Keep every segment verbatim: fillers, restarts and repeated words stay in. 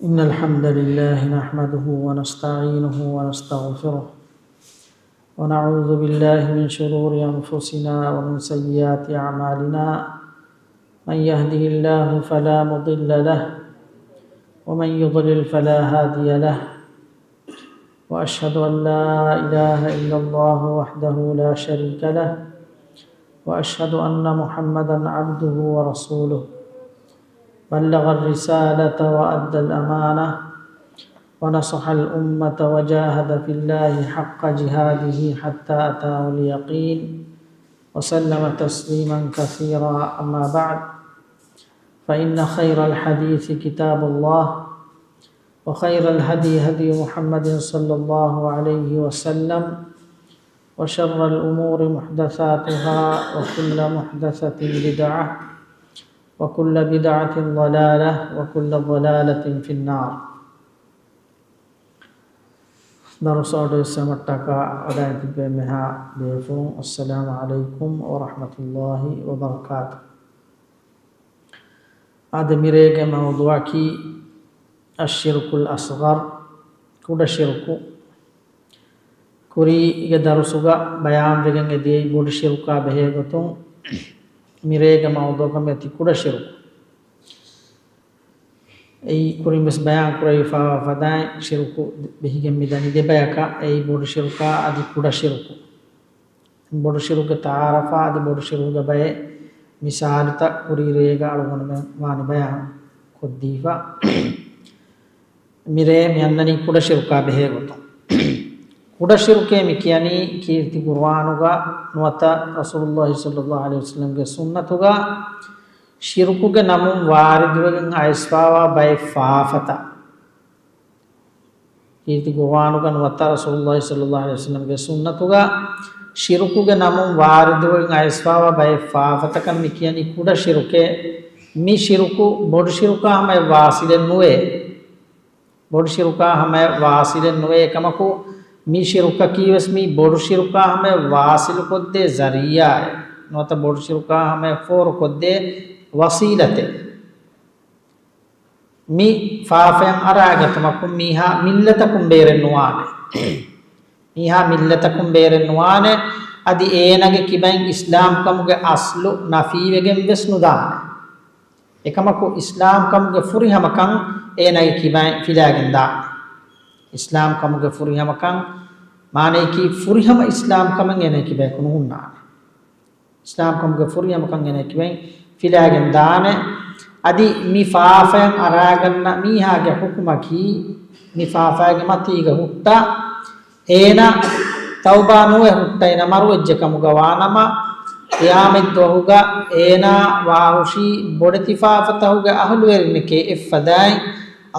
إن الحمد لله نحمده ونستعينه ونستغفره، ونعوذ بالله من شرور أنفسنا ومن سيئات أعمالنا. من يهده الله فلا مضل له، ومن يضلل فلا هادي له. وأشهد أن لا إله إلا الله وحده لا شريك له، وأشهد أن محمدا عبده ورسوله، بلغ الرسالة وأدى الأمانة، ونصح الأمة، وجاهد في الله حق جهاده حتى أتاه اليقين، وسلم تسليما كثيرا. أما بعد، فإن خير الحديث كتاب الله، وخير الهدي هدي محمد صلى الله عليه وسلم، وشر الأمور محدثاتها، وكل محدثة بدعة، وكل بدعة ضلالة، وكل ضلالة في النار. ދަރުސް އަޑު އެއްސަމައްޓަކާ އަޑައި ތިބޭ މެހާ ބޭފުޅުން، އައްސަލާމު ޢަލައިކުމް ވަރަޙްމަތުﷲ ވަބަރަކާތު. އާދެ، މިރޭގެ މައުޟޫޢަކީ އައްޝިރްކުލް އަޞްޣަރް، ކުޑަ ޝިރުކު. ކުރީގެ ދަރުސުގަ ބަޔާންވެގެން އެދިޔައީ ބޮޑު ޝިރުކާ ބެހޭ ގޮތުން، މިރޭގެ މައުޟޫޢަކަށް މިއޮތީ ކުޑަ ޝިރުކު. އެއީ ކުރިން ވެސް ބަޔާން ކުރެވިފާވާ ފަދައިން، ޝިރުކު ބެހިގެން މިދަނީ ދެ ބަޔަކަށް، އެއީ ބޮޑު ޝިރުކާ އަދި ކުޑަ ޝިރުކު. ބޮޑު ޝިރުކުގެ ތަޢާރަފާ އަދި ބޮޑު ޝިރުކުގެ ބައެއް މިސާލުތައް ކުރީ ރޭގަ އަޅުގަނޑުމެން ވާނެ ބަޔާން ކޮށްދީފަ. މިރޭ މި އަންނަނީ ކުޑަ ޝިރުކާ ބެހޭ ގޮތުން. ކުޑަ ޝިރުކޭ މި ކިޔަނީ ކީރިތި ޤުރުއާނުގަ ނުވަތަ ރަސޫލުﷲ ޞައްލަﷲ ޢަލައިހި ވަސައްލަމްގެ ސުންނަތުގަ ޝިރުކުގެ ނަމުން ވާރިދުވެގެން އައިސްފާވާ ބައެއް ފާފަތައް. ކީރިތި ޤުރުއާނުގަ ނުވަތަ ރަސޫލުﷲ ޞައްލަﷲ ޢަލައިހި ވަސައްލަމްގެ ސުންނަތުގަ ޝިރުކުގެ ނަމުން ވާރިދުވެގެން އައިސްފާވާ ބައެއް ފާފަތަކަށް މި ކިޔަނީ ކުޑަ ޝިރުކޭ. މި ޝިރުކު ބޮޑު ޝިރުކާ ހަމަޔަށް ވާޞިލެއް ނުވޭ. ބޮޑު ޝިރުކާ ހަމަޔަށް ވާޞިލެއް ނުވޭ. އެކަމަކު، މި ޝިރުކަކީ ވެސް މި ބޮޑު ޝިރުކާ ހަމަޔަށް ވާޞިލުކޮށްދޭ ޒަރީޢާއެއް ނުވަތަ ބޮޑު ޝިރުކާ ހަމަޔަށް ފޯރުކޮށްދޭ ވަސީލަތެއް. މި ފާފަޔަށް އަރާގަތުމަކުން މީހާ މިއްލަތަކުން ބޭރެއް ނުވާނެ. މީހާ މިއްލަތަކުން ބޭރެއް ނުވާނެ. އަދި އޭނާގެ ކިބައިން އިސްލާމްކަމުގެ އަސްލު ނަފީވެގެން ވެސް ނުދާނެ. އެކަމަކު، އިސްލާމްކަމުގެ ފުރިހަމަކަން އޭނާގެ ކިބައިން ފިލާގެން ދާނެ. އިސްލާމްކަމުގެ ފުރިހަމަކަން މާނަޔަކީ، ފުރިހަމަ އިސްލާމްކަމެއް އޭނާގެ ކިބަޔަކު ނުހުންނާނެ. އިސްލާމްކަމުގެ ފުރިހަމަކަން އޭނާގެ ކިބައިން ފިލާގެން ދާނެ. އަދި މި ފާފަޔަށް އަރާގަންނަ މީހާގެ ޙުކުމަކީ، މި ފާފައިގެ މަތީގަ ހުއްޓާ، އޭނާ ތައުބާ ނުވެ ހުއްޓައިނަ މަރުވެއްޖެ ކަމުގަ ވާނަމަ، ޤިޔާމަތްދުވަހުގަ އޭނާ ވާހުށީ ބޮޑެތި ފާފަތަހުގެ އަހުލުވެރިންނެކޭ އެއްފަދައިން،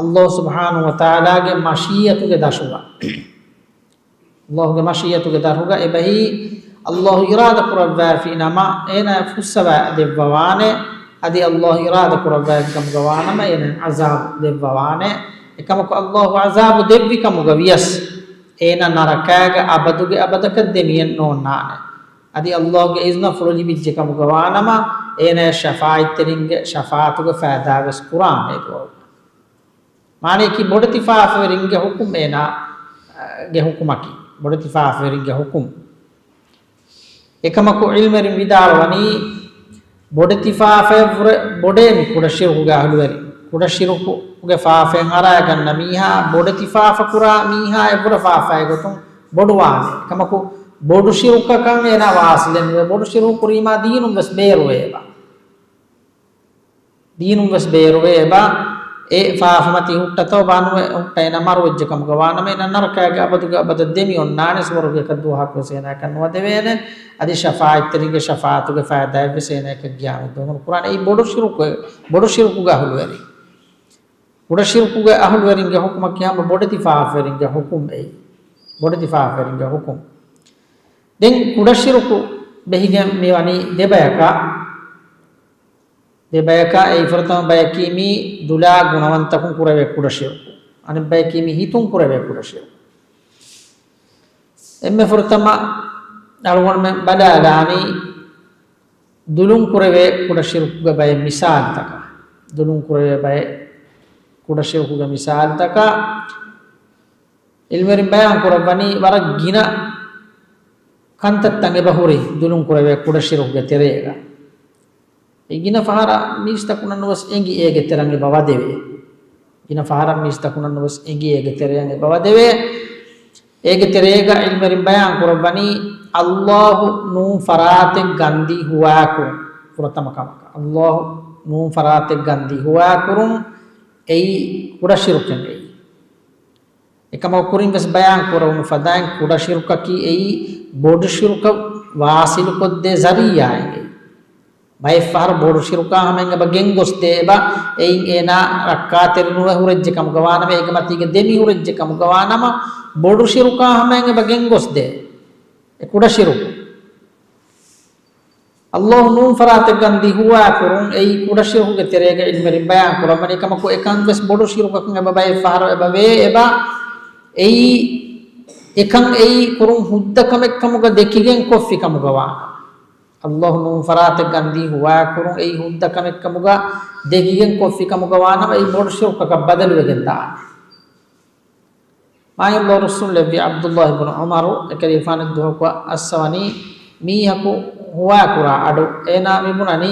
ﷲ ސުބްޙާނަހޫ ވަތަޢާލާގެ މަޝީއަތުގެ ދަށުގަ. ﷲގެ މަޝީއަތުގެ ދަށުގަ އެބަހީ، ﷲ އިރާދަ ކުރައްވައިފި ނަމަ، އޭނާ ފުއްސަވާ ދެއްވަވާނެ. އަދި ﷲ އިރާދަ ކުރައްވައިފި ކަމުގަ ވާނަމަ، އޭނާ ޢަޒާބު ދެއްވަވާނެ. އެކަމަކު، ﷲ ޢަޒާބު ދެއްވި ކަމުގަ ވިޔަސް، އޭނާ ނަރަކާގެ އަބަދުގެ އަބަދަކަށް ދެމިއެއް ނޯންނާނެ. އަދި ﷲގެ އިޒްނަފުޅު ލިބިއްޖެ ކަމުގަ ވާނަމަ، އޭނާ ޝަފާޢަތްތެރިންގެ ޝަފާޢަތުގެ ފައިދާ ވެސް ކުރާނެ ދުވަހު. މާނައަކީ، ބޮޑެތި ފާފަވެރިންގެ ޙުކުމް އޭނާ، އަ، ގެ ޙުކުމަކީ. ބޮޑެތި ފާފަވެރިންގެ ޙުކުމް. އެކަމަކު، ޢިލްމުވެރިން ވިދާޅުވަނީ، ބޮޑެތި ފާފަޔަށްވުރެ ބޮޑޭ މި ކުޑަ ޝިރުކުގެ އަހުލުވެރިން. ކުޑަ ޝިރުކުގެ ފާފައިން އަރާގަންނަ މީހާ، ބޮޑެތި ފާފަ ކުރާ މީހާއަށްވުރެ ފާފައިގެ ގޮތުން ބޮޑުވާނެ. އެކަމަކު، ބޮޑު ޝިރުކަކަށް އޭނާ ވާޞިލެއް ނުވޭ. ބޮޑު ޝިރުކު ކުރީމާ ދީނުން ވެސް ބޭރުވޭބާ. ދީނުން ވެސް ބޭރުވޭ އެބަ. އެ ފާފަމަތީ ހުއްޓަތޯ ބާނުވެ ހުއްޓައިނަ މަރުވެއްޖެ ކަމުގަ ވާނަމަ، އޭނަ ނަރަކާގެ އަބަދުގެ އަބަދަށް ދެމި އޮންނާނެ، ސުވަރުގެއަކަށް ދުވަހަކު ވެސް އޭނާއަކަށް ނުވަދެވޭނެ. އަދި ޝަފާޢަތްތެރިންގެ ޝަފާޢަތުގެ ފައިދާއެއް ވެސް އޭނާއަކަށް ގިޔާމަތްދުވަހު ނުކުރާނެ. އެއީ ބޮޑު ޝިރުކު، ބޮޑު ޝިރުކުގެ އަހުލުވެރިން. ކުޑަ ޝިރުކުގެ އަހުލުވެރިންގެ ޙުކުމަކީ ހަމަ ބޮޑެތި ފާފަވެރިންގެ ޙުކުމް އެއީ. ބޮޑެތި ފާފަވެރިންގެ ޙުކުމް. ދެން ކުޑަ ޝިރުކު ބެހިގެން މި ވަނީ ދެ ބަޔަކަށް. ދެ ބަޔަކަށް. އެއީ ފުރަތަމަ ބަޔަކީ މީ ދުލާ ގުނަވަންތަކުން ކުރެވޭ ކުޑަ ޝިރުކު. އަނެއް ބަޔަކީ މީ ހިތުން ކުރެވޭ ކުޑަ ޝިރުކު. އެންމެ ފުރަތަމަ އަޅުގަނޑުމެން ބަލާލާނީ ދުލުން ކުރެވޭ ކުޑަ ޝިރުކުގެ ބައެއް މިސާލުތަކަށް. ދުލުން ކުރެވޭ ބައެއް ކުޑަ ޝިރުކުގެ މިސާލުތަކަށް ޢިލްމުވެރިން ބަޔާން ކުރައްވަނީ ވަރަށް ގިނަ ކަންތައްތައް އެބަ ހުރި ދުލުން ކުރެވޭ ކުޑަ ޝިރުކުގެ ތެރޭގަ. އެ ގިނަ ފަހަރަށް މީސްތަކުންނަށް ނުވެސް އެނގި އޭގެ ތެރަށް އެބަ ވަދެވޭ. ގިނަ ފަހަރަށް މީސްތަކުންނަށް ނުވެސް އެނގި އޭގެ ތެރެއަށް އެބަ ވަދެވޭ. އޭގެ ތެރޭގަ ޢިލްމުވެރިން ބަޔާން ކުރައްވަނީ، ﷲ ނޫން ފަރާތެއް ގަންދީ ހުވާކުރުން ފުރަތަމަ ކަމަކަށް. ﷲ ނޫން ފަރާތެއް ގަންދީ ހުވާކުރުން އެއީ ކުޑަ ޝިރުކެއް އެއީ. އެކަމަކު ކުރިން ވެސް ބަޔާން ކުރެވުނު ފަދައިން ކުޑަ ޝިރުކަކީ އެއީ ބޮޑު ޝިރުކަށް ވާސިލުކޮށްދޭ ޒަރީޢާއެއް އެއީ. ބައެއް ފަހަރު ބޮޑު ޝިރުކާ ހަމައިން އެބަ ގެންގޮސްދޭ އެބަ، އެއިން އޭނާ ރައްކާތެރި ނުވެ ހުރެއްޖެ ކަމުގަ ވާނަމަ، އޭގެ މަތީގަ ދެމި ހުރެއްޖެ ކަމުގަ ވާނަމަ، ބޮޑު ޝިރުކާ ހަމައިން އެބަ ގެންގޮސްދޭ އެ ކުޑަ ޝިރުކު. ﷲ ނޫން ފަރާތެއް ގަންދީ ހުވާކުރުން އެއީ ކުޑަ ޝިރުކުގެ ތެރޭގަ ޢިލްމުވެރިން ބަޔާން ކުރައްވަނީ. ކަމަކު އެކަން ވެސް ބޮޑު ޝިރުކަކުން އެބަ ބައެއް ފަހަރު އެބަ ވޭ އެބަ، އެއީ އެކަން އެއީ ކުރުން ހުއްދަ ކަމެއް ކަމުގަ ދެކިގެން ކޮށްފި ކަމުގަ ވާނަމަ. ﷲ ނޫން ފަރާތެއް ގަންދީ ހުވާކުރުން އެއީ ހުއްދަ ކަމެއް ކަމުގަ ދެކިގެން ކޮށްފި ކަމުގަ ވާނަމަ، އެއީ ބޮޑު ޝިރުކަކަށް ބަދަލުވެގެން ދާނެ. މާތް ﷲ ރުއްސުންލެއްވި ޢަބްދުﷲ ބުނު ޢުމަރު އެކަލޭގެފާނު ދުވަހަކު އައްސަވަނީ މީހަކު ހުވާކުރާ އަޑު. އޭނާ މިބުނަނީ،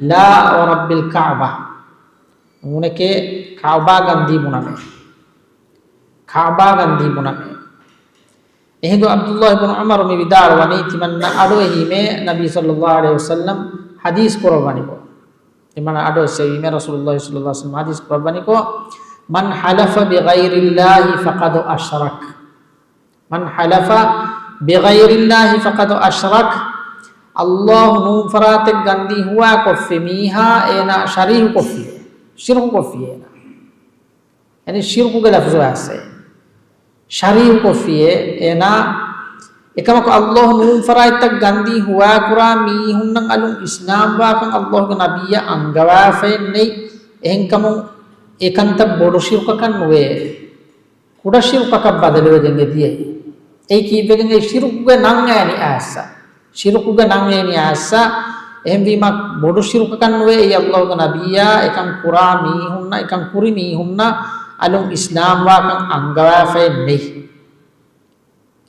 ލާ ވަރައްބިލް ކަޢުބާ. ނޫނެކޭ ކަޢުބާ ގަންދީ ބުނަމޭ. ކަޢުބާ ގަންދީ ބުނަމޭ. އެހިނދު ޢަބްދުﷲ ބުނު ޢުމަރު މި ވިދާޅުވަނީ، ތިމަންނަ އަޑުއެހީމޭ ނަބީ ޞައްލަﷲ ޢަލައިހި ވަސައްލަމް ޙަދީޘް ކުރައްވަނިކޮށް. ތިމަންނަ އަޑުއެއްސެވީމޭ ރަސޫލުﷲ ޞައްލަﷲ ޢަލައިހި ވަސައްލަމް ޙަދީޘް ކުރައްވަނިކޮށް، من حلف بغير الله فقد أشرك. من حلف بغير الله فقد أشرك. ﷲ ނޫން ފަރާތެއް ގަންދީ ހުވާކޮށްފި މީހާ އޭނާ ޝަރީކުކޮށްފި، ޝިރުކުކޮށްފި އޭނާ. ޔަޢުނީ ޝިރުކުގެ ލަފުޒު އައްސައި. ޝަރީކުކޮށްފިއޭ އޭނާ. އެކަމަކު ﷲ ނޫން ފަރާތްތައް ގަންދީ ހުވާކުރާ މީހުންނަށް އަލުން އިސްލާމްވާކަން ﷲގެ ނަބިއްޔާ އަންގަވާފައެއް ނެތް. އެހެންކަމުން އެކަންތައް ބޮޑު ޝިރުކަކަށް ނުވޭ. ކުޑަ ޝިރުކަކަށް ބަދަލުވެގެން އެ ދިޔައީ. އެއީ ކީއްވެގެން އެ ޝިރުކުގެ ނަން އައިނީ އައްސަ. ޝިރުކުގެ ނަން އެއިނީ އައްސަ. އެހެންވީމަ ބޮޑު ޝިރުކަކަށް ނުވޭ އެއީ ﷲގެ ނަބިއްޔާ އެކަން ކުރާ މީހުންނަށް، އެކަން ކުރި މީހުންނަށް އަލުން އިސްލާމްވާކަން އަންގަވާފައެއް ނެތް.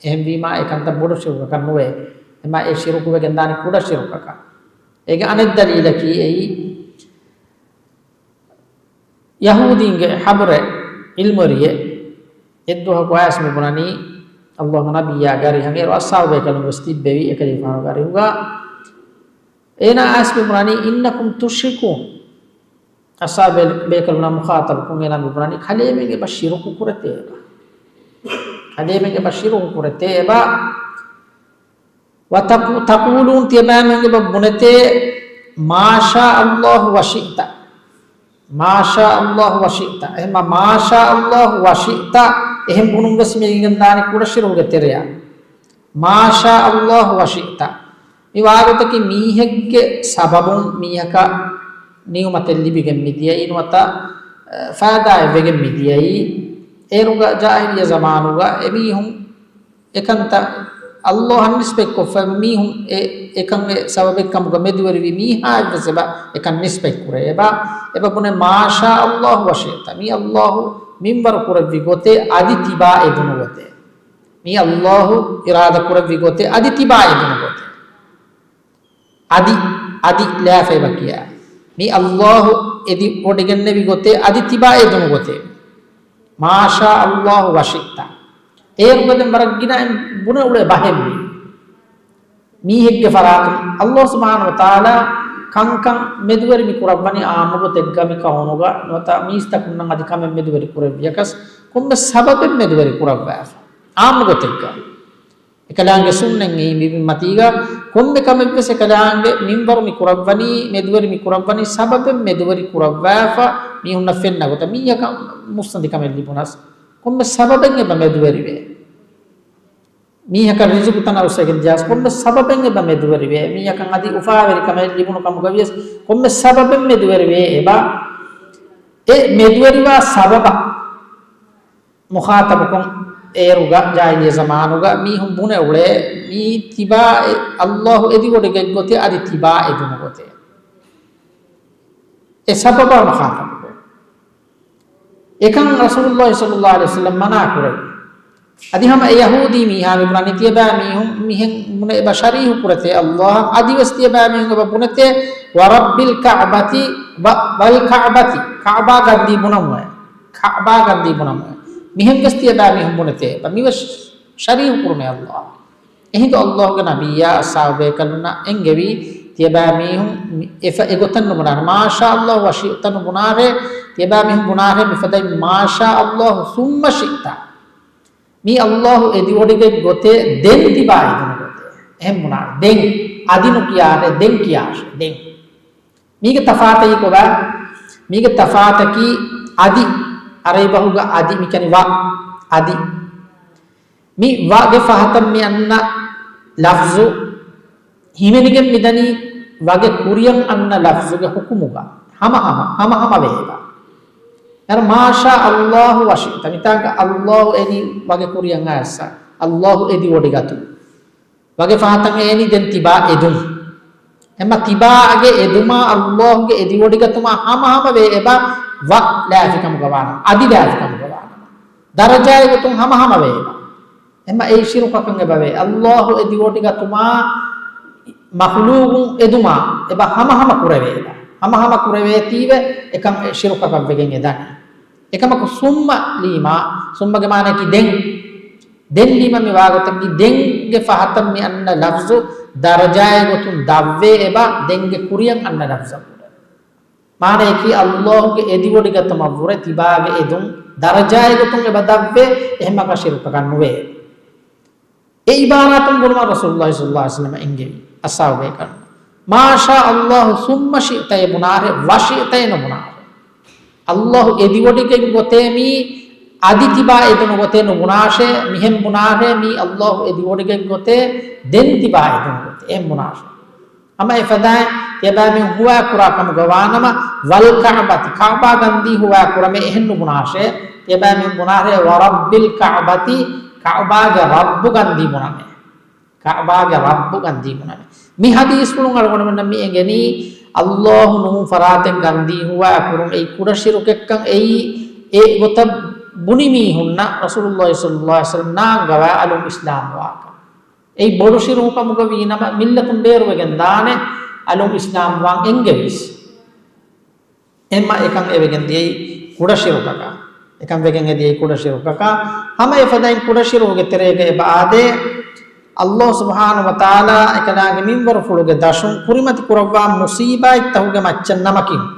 އެހެންވީމަ އެކަންތައް ބޮޑު ޝިރުކަކަށް ނުވޭ. އެމަ އެ ޝިރުކުވެގެން ދާނީ ކުޑަ ޝިރުކަކަށް. އޭގެ އަނެއް ދަލީލަކީ އެއީ، ޔަހޫދީންގެ ޙަބްރެއް ޢިލްމުވެރިއެއް އެއްދުވަހަކު އައިސް މި ބުނަނީ، ﷲގެ ނަބިއްޔާގެ އަރިހަށް އޭރު އަޞްޙާބު ބޭކަލުން ވެސް ތިއްބެވި އެކަލޭގެފާނުގެ އަރިހުގަ. އޭނާ އައިސް މި ބުނަނީ، إنكم تشركون. އަޞްޙާބު ބޭ-، ބޭކަލުންނާ މުޚާޠަބުކޮށް އޭނާ މި ބުނަނީ، ކަލޭމެން އެބަ ޝިރުކު ކުރެތޭ އެބަ. ކަލޭމެން އެބަ ޝިރުކު ކުރެތޭ އެބަ. وتقو-، تقولون، ތިޔަބައިމީހުން އެބަ ބުނެތޭ، ما شاء الله وشئت. ما شاء الله وشئت. އެހެންމަ، ما شاء الله وشئت އެހެން ބުނުން ވެސް މި އިނގެންދާނެ ކުޑަ ޝިރުކުގެ ތެރެއަށް. ما شاء الله وشئت. މި ވާގޮތަކީ މީހެއްގެ ސަބަބުން މީހަކަށް ނިޢުމަތެއް ލިބިގެން މިދިޔައީ ނުވަތަ، އަ، ފައިދާއެއް ވެގެން މިދިޔައީ. އޭރުގަ ޖާހިލިއްޔަ ޒަމާނުގަ އެމީހުން އެކަންތައް ﷲއަށް ނިސްބަތްކޮށްފަ މީހުން އެ، އެކަން އެ ސަބަބެއްކަމުގަ މެދުވެރިވި މީހާއަށްވެސް އެބަ އެކަން ނިސްބަތްކުރޭ. އެބަ، އެބަ ބުނެ، ما شاء الله وشئت. މީ ﷲ މިންވަރު ކުރެއްވި ގޮތޭ އަދި ތިބާ އެދުނު ގޮތޭ. މީ ﷲ އިރާދަ ކުރެއްވި ގޮތޭ އަދި ތިބާ އެދުނު ގޮތޭ. އަދި، އަދި ލާފައިބަ ކިޔާ. މީ ﷲ އެދި ވޮޑިގެންނެވި ގޮތޭ އަދި ތިބާ އެދުނު ގޮތޭ. ما شاء الله وشئت. އޭރުގަ ދެން ވަރަށް ގިނައިން ބުނެ އުޅޭ ބަހެއް މީ. މީހެއްގެ ފަރާތުން ﷲ ސުބްޙާނަހޫ ވަތަޢާލާ ކަންކަން މެދުވެރި މި ކުރައްވަނީ އާއްމު ގޮތެއްގަ މި ކައުނުގަ ނުވަތަ މީސްތަކުންނަށް އަދި ކަމެއް މެދުވެރި ކުރެއްވިޔަކަސް ކޮންމެ ސަބަބެއް މެދުވެރި ކުރައްވާފަ. އާއްމު ގޮތެއްގަ. އެކަލާނގެ ސުންނަތް އެއީ މި ބިންމަތީގަ ކޮންމެ ކަމެއްވެސް އެކަލާނގެ މިންވަރު މި ކުރައްވަނީ، މެދުވެރި މި ކުރައްވަނީ ސަބަބެއް މެދުވެރި ކުރައްވާފަ މީހުންނަށް ފެންނަ ގޮތަށް. މީހަކަށް މުއްސަނދި ކަމެއް ލިބުނަސް ކޮންމެ ސަބަބެއް އެބަ މެދުވެރިވޭ. މީހަކަށް ރިޒުގު ތަނަވަސްވެގެން ދިޔަސް ކޮންމެ ސަބަބެއް އެބަ މެދުވެރިވޭ. މީހަކަށް އަދި އުފާވެރި ކަމެއް ލިބުނު ކަމުގަ ވިޔަސް ކޮންމެ ސަބަބެއް މެދުވެރިވޭ އެބަ. އެ މެދުވެރިވާ ސަބަބަށް މުޚާޠަބުކޮށް އޭރުގަ ޖާހިލިއްޔަ ޒަމާނުގަ މީހުން ބުނެ އުޅޭ މީ ތިބާ އެ-، ﷲ އެދިވޮޑިގެން ގޮތޭ އަދި ތިބާ އެދުނު ގޮތޭ. އެ ސަބަބަށް މުޚާޠަބުކޮށް. އެކަން ރަސޫލުﷲ ޞައްލަﷲ ޢަލައިހި ވަސައްލަމް މަނާ ކުރެވި. އަދި ހަމަ އެ ޔަހޫދީ މީހާ މި ބުނަނީ ތިޔަބައިމީހުން މިހެން ބުނެ އެބަ ޝަރީހު ކުރެތޭ ﷲ، އަދިވެސް ތިޔަބައިމީހުން އެބަ ބުނެތޭ، ވަރައްބިލް ކަޢުބަތި، ވަ، ވަލް ކަޢުބަތި، ކަޢުބާ ގަންދީ ބުނަމުވެ، ކަޢުބާ ގަންދީ ބުނަމުވެ. މިހެން ވެސް ތިޔަބައިމީހުން ބުނެތޭ އެބަ، މިވެސް ޝަރީހު ކުރުމޭ ﷲ. އެހިނދު ﷲގެ ނަބިއްޔާ އަޞްޙާބު ބޭކަލުންނަށް އެންގެވީ، ތިޔަބައިމީހުން މި އެފަ އެގޮތަށް ނުބުނާށޭ. މާޝާ ﷲ ވަޝިއްތަ ނުބުނާށޭ. ތިޔަބައިމީހުން ބުނާށޭ މިފަދައިން މާޝާ ﷲ ސުއްމަ ޝިއްތަ. މީ ﷲ އެދިވޮޑިގެން ގޮތޭ، ދެން ތިބާ އެދުނު ގޮތޭ. އެހެން ބުނާށޭ. ދެން އަދި ނުކިޔާށޭ، ދެން ކިޔާށޭ، ދެން. މީގެ ތަފާތަކީ ކޮބާ؟ މީގެ ތަފާތަކީ އަދި، ޢަރަބި ބަހުގަ އަދި މިކަނި ވަ، އަދި. މި ވަގެ ފަހަތަށް މި އަންނަ ލަފްޒު ހިމެނިގެން މިދަނީ ވަގެ ކުރިޔަށް އަންނަ ލަފްޒުގެ ޙުކުމުގަ ހަމަހަމަ، ހަމަހަމަ ވޭ އެބަ. އަރަ މާޝާ ﷲ ވަޝިއްތަ. މިތާގަ ﷲ އެނީ ވަގެ ކުރިޔަށް އައިސް، ﷲ އެދިވޮޑިގަތުން. ވަގެ ފަހަތަށް އެނީ ދެން ތިބާ އެދުން. އެމަ ތިބާގެ އެދުމާ ﷲގެ އެދިވޮޑިގަތުމާ ހަމަހަމަ ވޭ އެބަ، ވަ ލާފިކަމުގަ ވާނަމަ، އަދި ލާފިކަމުގަ ވާނަމަ. ދަރަޖާއެއް ގޮތުން ހަމަހަމަ ވޭ އެބަ. އެމަ އެއީ ޝިރުކަކަށް އެބަވޭ. ﷲ އެދިވޮޑިގަތުމާ މަޚްލޫގުން އެދުމާ އެބަ ހަމަހަމަ ކުރެވޭ އެބަ. ހަމަހަމަ ކުރެވޭތީވެ އެކަން އެ ޝިރުކަކަށް ވެގެން އެދަނީ. އެކަމަކު ސުއްމަ ލީމާ، ސުއްމަގެ މާނައަކީ ދެން. ދެން ލީމަ މި ވާގޮތަކީ ދެންގެ ފަހަތަށް މި އަންނަ ލަފްޒު ދަރަޖާއެއް ގޮތުން ދަށްވޭ އެބަ، ދެންގެ ކުރިޔަށް އަންނަ ލަފްޒަށް ވުރެ. މާނައަކީ ﷲގެ އެދިވޮޑިގަތުމަށްވުރެ ތިބާގެ އެދުން ދަރަޖާއެއް ގޮތުން އެބަ ދަށްވޭ، އެހެންމަކަށް ޝިރުކަކަށް ނުވޭ. އެ އިބާރާތުން ބުނުމަށް ރަސޫލުﷲ ޞައްލަﷲ ޢަލައިހި ވަސައްލަމަ އެންގެވި އަޞްޙާބު ބޭކަލުން، މާޝާ ﷲ ސުއްމަ ޝިއްތައޭ ބުނާށޭ، ވަޝިއްތައޭ ނުބުނާށޭ. ﷲ އެދިވޮޑިގެން ގޮތޭ މީ އަދި ތިބާ އެދުނު ގޮތޭ ނުބުނާށޭ، މިހެން ބުނާށޭ، މީ ﷲ އެދިވޮޑިގެން ގޮތޭ ދެން ތިބާ އެދުނު ގޮތޭ، އެހެން ބުނާށޭ. ހަމަ އެފަދައިން ތިޔަބައިމީހުން ހުވާ ކުރާ ކަމުގަ ވާނަމަ، ވަލް ކަޢުބަތި، ކަޢުބާ ގަންދީ ހުވާ ކުރަމޭ، އެހެން ނުބުނާށޭ. ތިޔަބައިމީހުން ބުނާށޭ، ވަރައްބިލް ކަޢުބަތި، ކަޢުބާގެ ރައްބު ގަންދީ ބުނަމޭ. ކަޢުބާގެ ރައްބު ގަންދީ ބުނަމޭ. މި ޙަދީޘްފުޅުން އަޅުގަނޑުމެންނަށް މި އެނގެނީ، ﷲ ނޫން ފަރާތެއް ގަންދީ ހުވާ ކުރުން އެއީ ކުޑަ ޝިރުކެއްކަން. އެއީ އެ ގޮތަށް ބުނި މީހުންނަށް ރަސޫލުﷲ ޞައްލަﷲ ޢަލައިހި ވަސައްލަމަ ނާންގަވާ އަލުން އިސްލާމްވާކަން. އެއީ ބޮޑު ޝިރުކަމުގަ ވީނަމަ، މިއްލަތުން ބޭރުވެގެން ދާނެ އަލުން އިސްލާމްވާން އެނގެވިސް. އެމަ އެކަން އެވެގެން ދިޔައީ ކުޑަ ޝިރުކަކަށް. އެކަން ވެގެން އެ ދިޔައީ ކުޑަ ޝިރުކަކަށް. ހަމަ އެފަދައިން ކުޑަ ޝިރުކުގެ ތެރޭގަ އެބަ އާދޭ، ﷲ ސުބްޙާނަހޫ ވަތަޢާލާ އެކަލާނގެ މިންވަރުފުޅުގެ ދަށުން ކުރިމަތި ކުރައްވާ މުޞީބާތްތަކުގެ މައްޗަށް ނަމަކިޔުން.